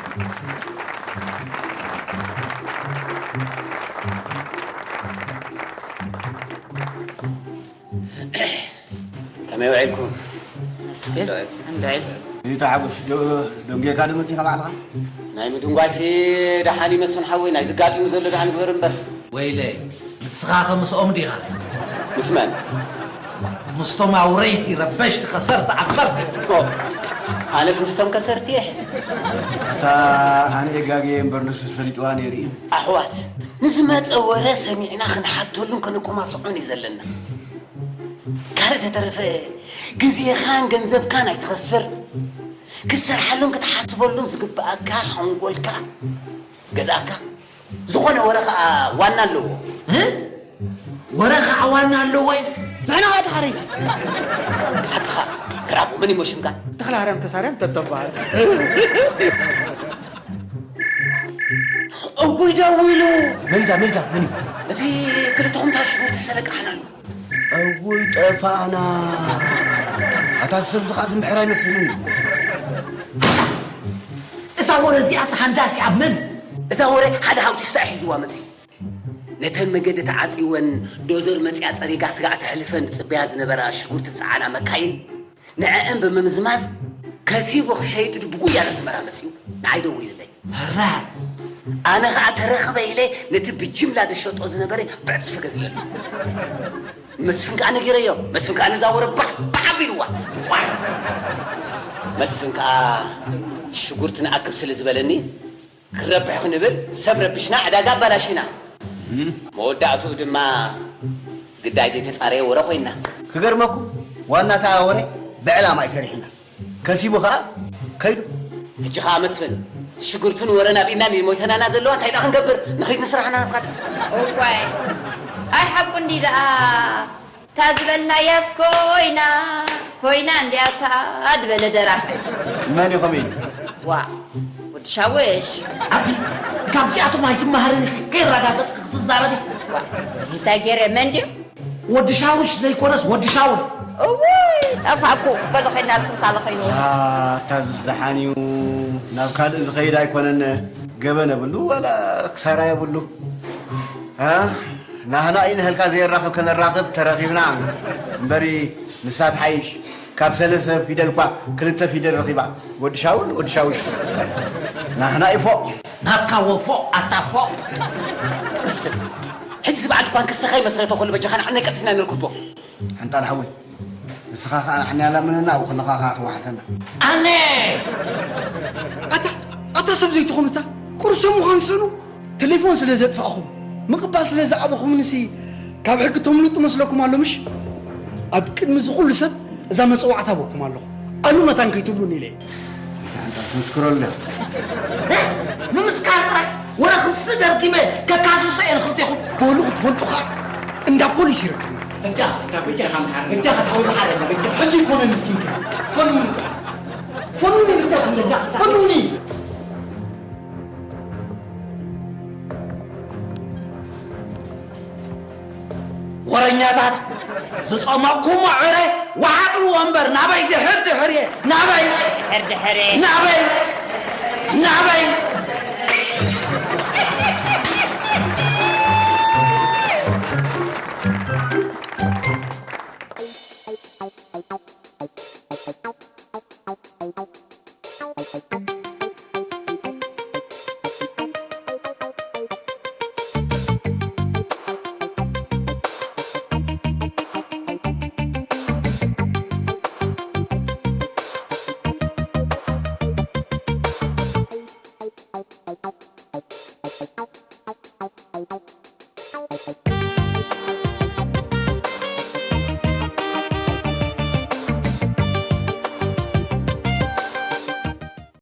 ከመይ ውዒልኩም? መስገን እንድዒ። ይታ ሓጎስ፣ ዶ-፣ ደንጌካ ዶ መጺኻ ባዕልኻ? ናይ ምድንጓይሲ ደሓን ይመስል ሓወይ፣ ናይ ዝጋጢሙ ዘሎ ደሓን ግበር እምበር። ወይለይ፣ ንስኻ ከ ምስኦም ዲኻ? ምስ መን? ምስቶም ኣውረይቲ፣ ረበሽቲ፣ ከሰርቲ፣ ኣኽሰርቲ። ኦ፣ ኣነስ ምስቶም ከሰርቲ እየ። እታ ኣነ የጋግየ እምበር ንሱስ ፈሊጥዋ ነይሩ እዩ። ኣሕዋት፣ ንዝመጸ ወረ ሰሚዕና ክንሓተሉን ክንኮማስዖን እዩ ዘለና። ካልእ ተተረፈ ግዜኻን ገንዘብካን ኣይትኸስር። ክትሰርሓሉን ክትሓስበሉን ዝግብኣካ ሓንጎልካ ገዛእካ። ዝኾነ ወረ ኸኣ ዋና ኣለዎ። እ? ወረ ኸኣ ዋና ኣለዎ እዩ? ንሕና ኸኣ ተኻረይቲ። ሓቅኻ። ራቡ፣ መን እሞ ሽምካ? ተኽለሃርያም ተሳርያም ተተበሃል። እጉይ ደዊሉ። መን እዩ እታ? መን እዩ እታ? መን እዩ? እቲ ክልተኹም እታ ሽጉርቲ ዝሰረቀ ሓላሉ። እውይ ጠፋእና። ኣታ ሰብ ዝኻ ዝምሕር ኣይመስልን። እዛ ወረ እዚኣስ ሃንዳሲ ኣብ መን? እዛ ወረ ሓደ ሃውቲስታ እዩ ሒዝዋ መጺኡ። ነተን መገዲ ተዓጺወን ዶዘር መጺኣ ጸሪጋ ስጋዕ ተሕልፈን ዝጽበያ ዝነበራ ሽጉርቲ ዝጸዓና መካይን ንዕአን ብምምዝማዝ ከሲቡ ክሸይጥ ድብጉ እያለ ኣስመራ መጺኡ ንዓይ ደዊልለይ። ሕራይ። ኣነ ኸኣ ተረኽበ ኢለ ነቲ ብጅምላ ዝሸጦ ዝነበረ ብዕጽፊ ገዚኤሉ። መስፍን ከኣ ነጊረዮ። መስፍን ከኣ ነዛ ወረ ባዕ ባዕ ኣቢልዋ። ዋይ። መስፍን ከኣ ሽጉርቲ ንኣክብ ስለ ዝበለኒ ክረብሕ ክንብል ሰብ ረብሽና ዕዳጋ ኣባላሽና። መወዳእትኡ ድማ ግዳይ ዘይተጻረየ ወረ ኮይና። ክገርመኩም ዋና እታ ወረ ብዕላማ እዩ ሰሪሕና። ከሲቡ ኸኣ ከይዱ። ሕጂ ኸኣ መስፍን፣ ሽጉርትን ወረን ኣብ ኢድና እንድዩ ሞይተናና ዘለዋ፣ እንታይ ደኣ ክንገብር? ንኺድ ንስራሕና ንብካት። እዋይ፣ ኣይ ሓቁ እንዲ ደኣ፣ እታ ዝበልናያስ ኮይና፣ ኮይና እንድያ እታ ዝበለ ደራፋይ። መን እዩ ከምኡ ኢሉ? ዋ፣ ወዲ ሻውሽ። ኣቲ፣ ካብዚኣቶም ኣይትመሃርን ኢኺ፣ ከይረጋገጽኪ ክትዛረቢ። ዋ፣ እንታይ ገይረ፣ መን ድዩ? ወዲ ሻውሽ ዘይኮነስ ወዲ ሻውል። እውይ፣ ጠፋእኩ። በሉ ኸይናልኩም ካልእ ኸይኑ። ኣታ፣ እዙስ ደሓን እዩ። ናብ ካልእ ዝኸይድ ኣይኮነን። ገበን የብሉ፣ ዋላ ክሳራ የብሉ። እ? ናህና እዩ ንህልካ ዘየራኽብ ከነራኽብ ተረኺብና። እምበሪ ንሳ ትሓይሽ። ካብ ሰለስተ ፊደል እኳ ክልተ ፊደል ረኺባ። ወዲ ሻውል፣ ወዲ ሻውሽ። ናህና እዩ ፎእ። ናትካ ወፎ፣ ኣታ ፎእ። መስፍን፣ ሕጂ እዚ በዓል ድኳን ክስኻ ይመስረቶ ከሎ በጃኻ ንዓና ቀልጢፍና ነርክቦ። ሓንጣል ሓወይ፣ ንስኻ ኸኣ ንዓና ያላምነና፣ ኣብኡ ከለኻ ኸኣ ክወሓሰና። ኣነ! ኣታ፣ ኣታ ሰብ ዘይትኾኑ እታ፣ ቁሩብ ሰብ ምዃን ስእኑ። ቴሌፎን ስለ ዘጥፋእኹም፣ ምቕባል ስለ ዝኣበኹምንሲ፣ ካብ ሕጊ ተምልጡ መስለኩም ኣሎ ምሽ? ኣብ ቅድሚ እዚ ኩሉ ሰብ እዛ መጸዋዕታ በኩም ኣለኹ። ኣሉ መታን ከይትብሉኒ ኢለ እየ። ኣንታ ትምስክረሉ ዲኻ? እ? ምምስካር ጥራይ? ወረ ክሲ ደርጊመ ከካስሶ እየ ንኽልቴኹም። በሉ ክትፈልጡ ኸኣ እንዳ ፖሊስ ይረክብና። በጃ፣ በጃ፣ በጃኻ መሓረና። በጃኻ ተሓውሉ ሓረና፣ በጃ። ሕጂ ይኮነ ምስኪንካ። ፈኑኒ ጥራይ። ፈኑኒ በጃ፣ በጃ። ፈኑኒ። ወረኛታት፣ ዝጸመቕኩሞ ዕረ ወሓጥዎ እምበር፣ ናበይ ድሕር ድሕር እየ? ናበይ? ድሕር ድሕር እየ። ናበይ? ናበይ?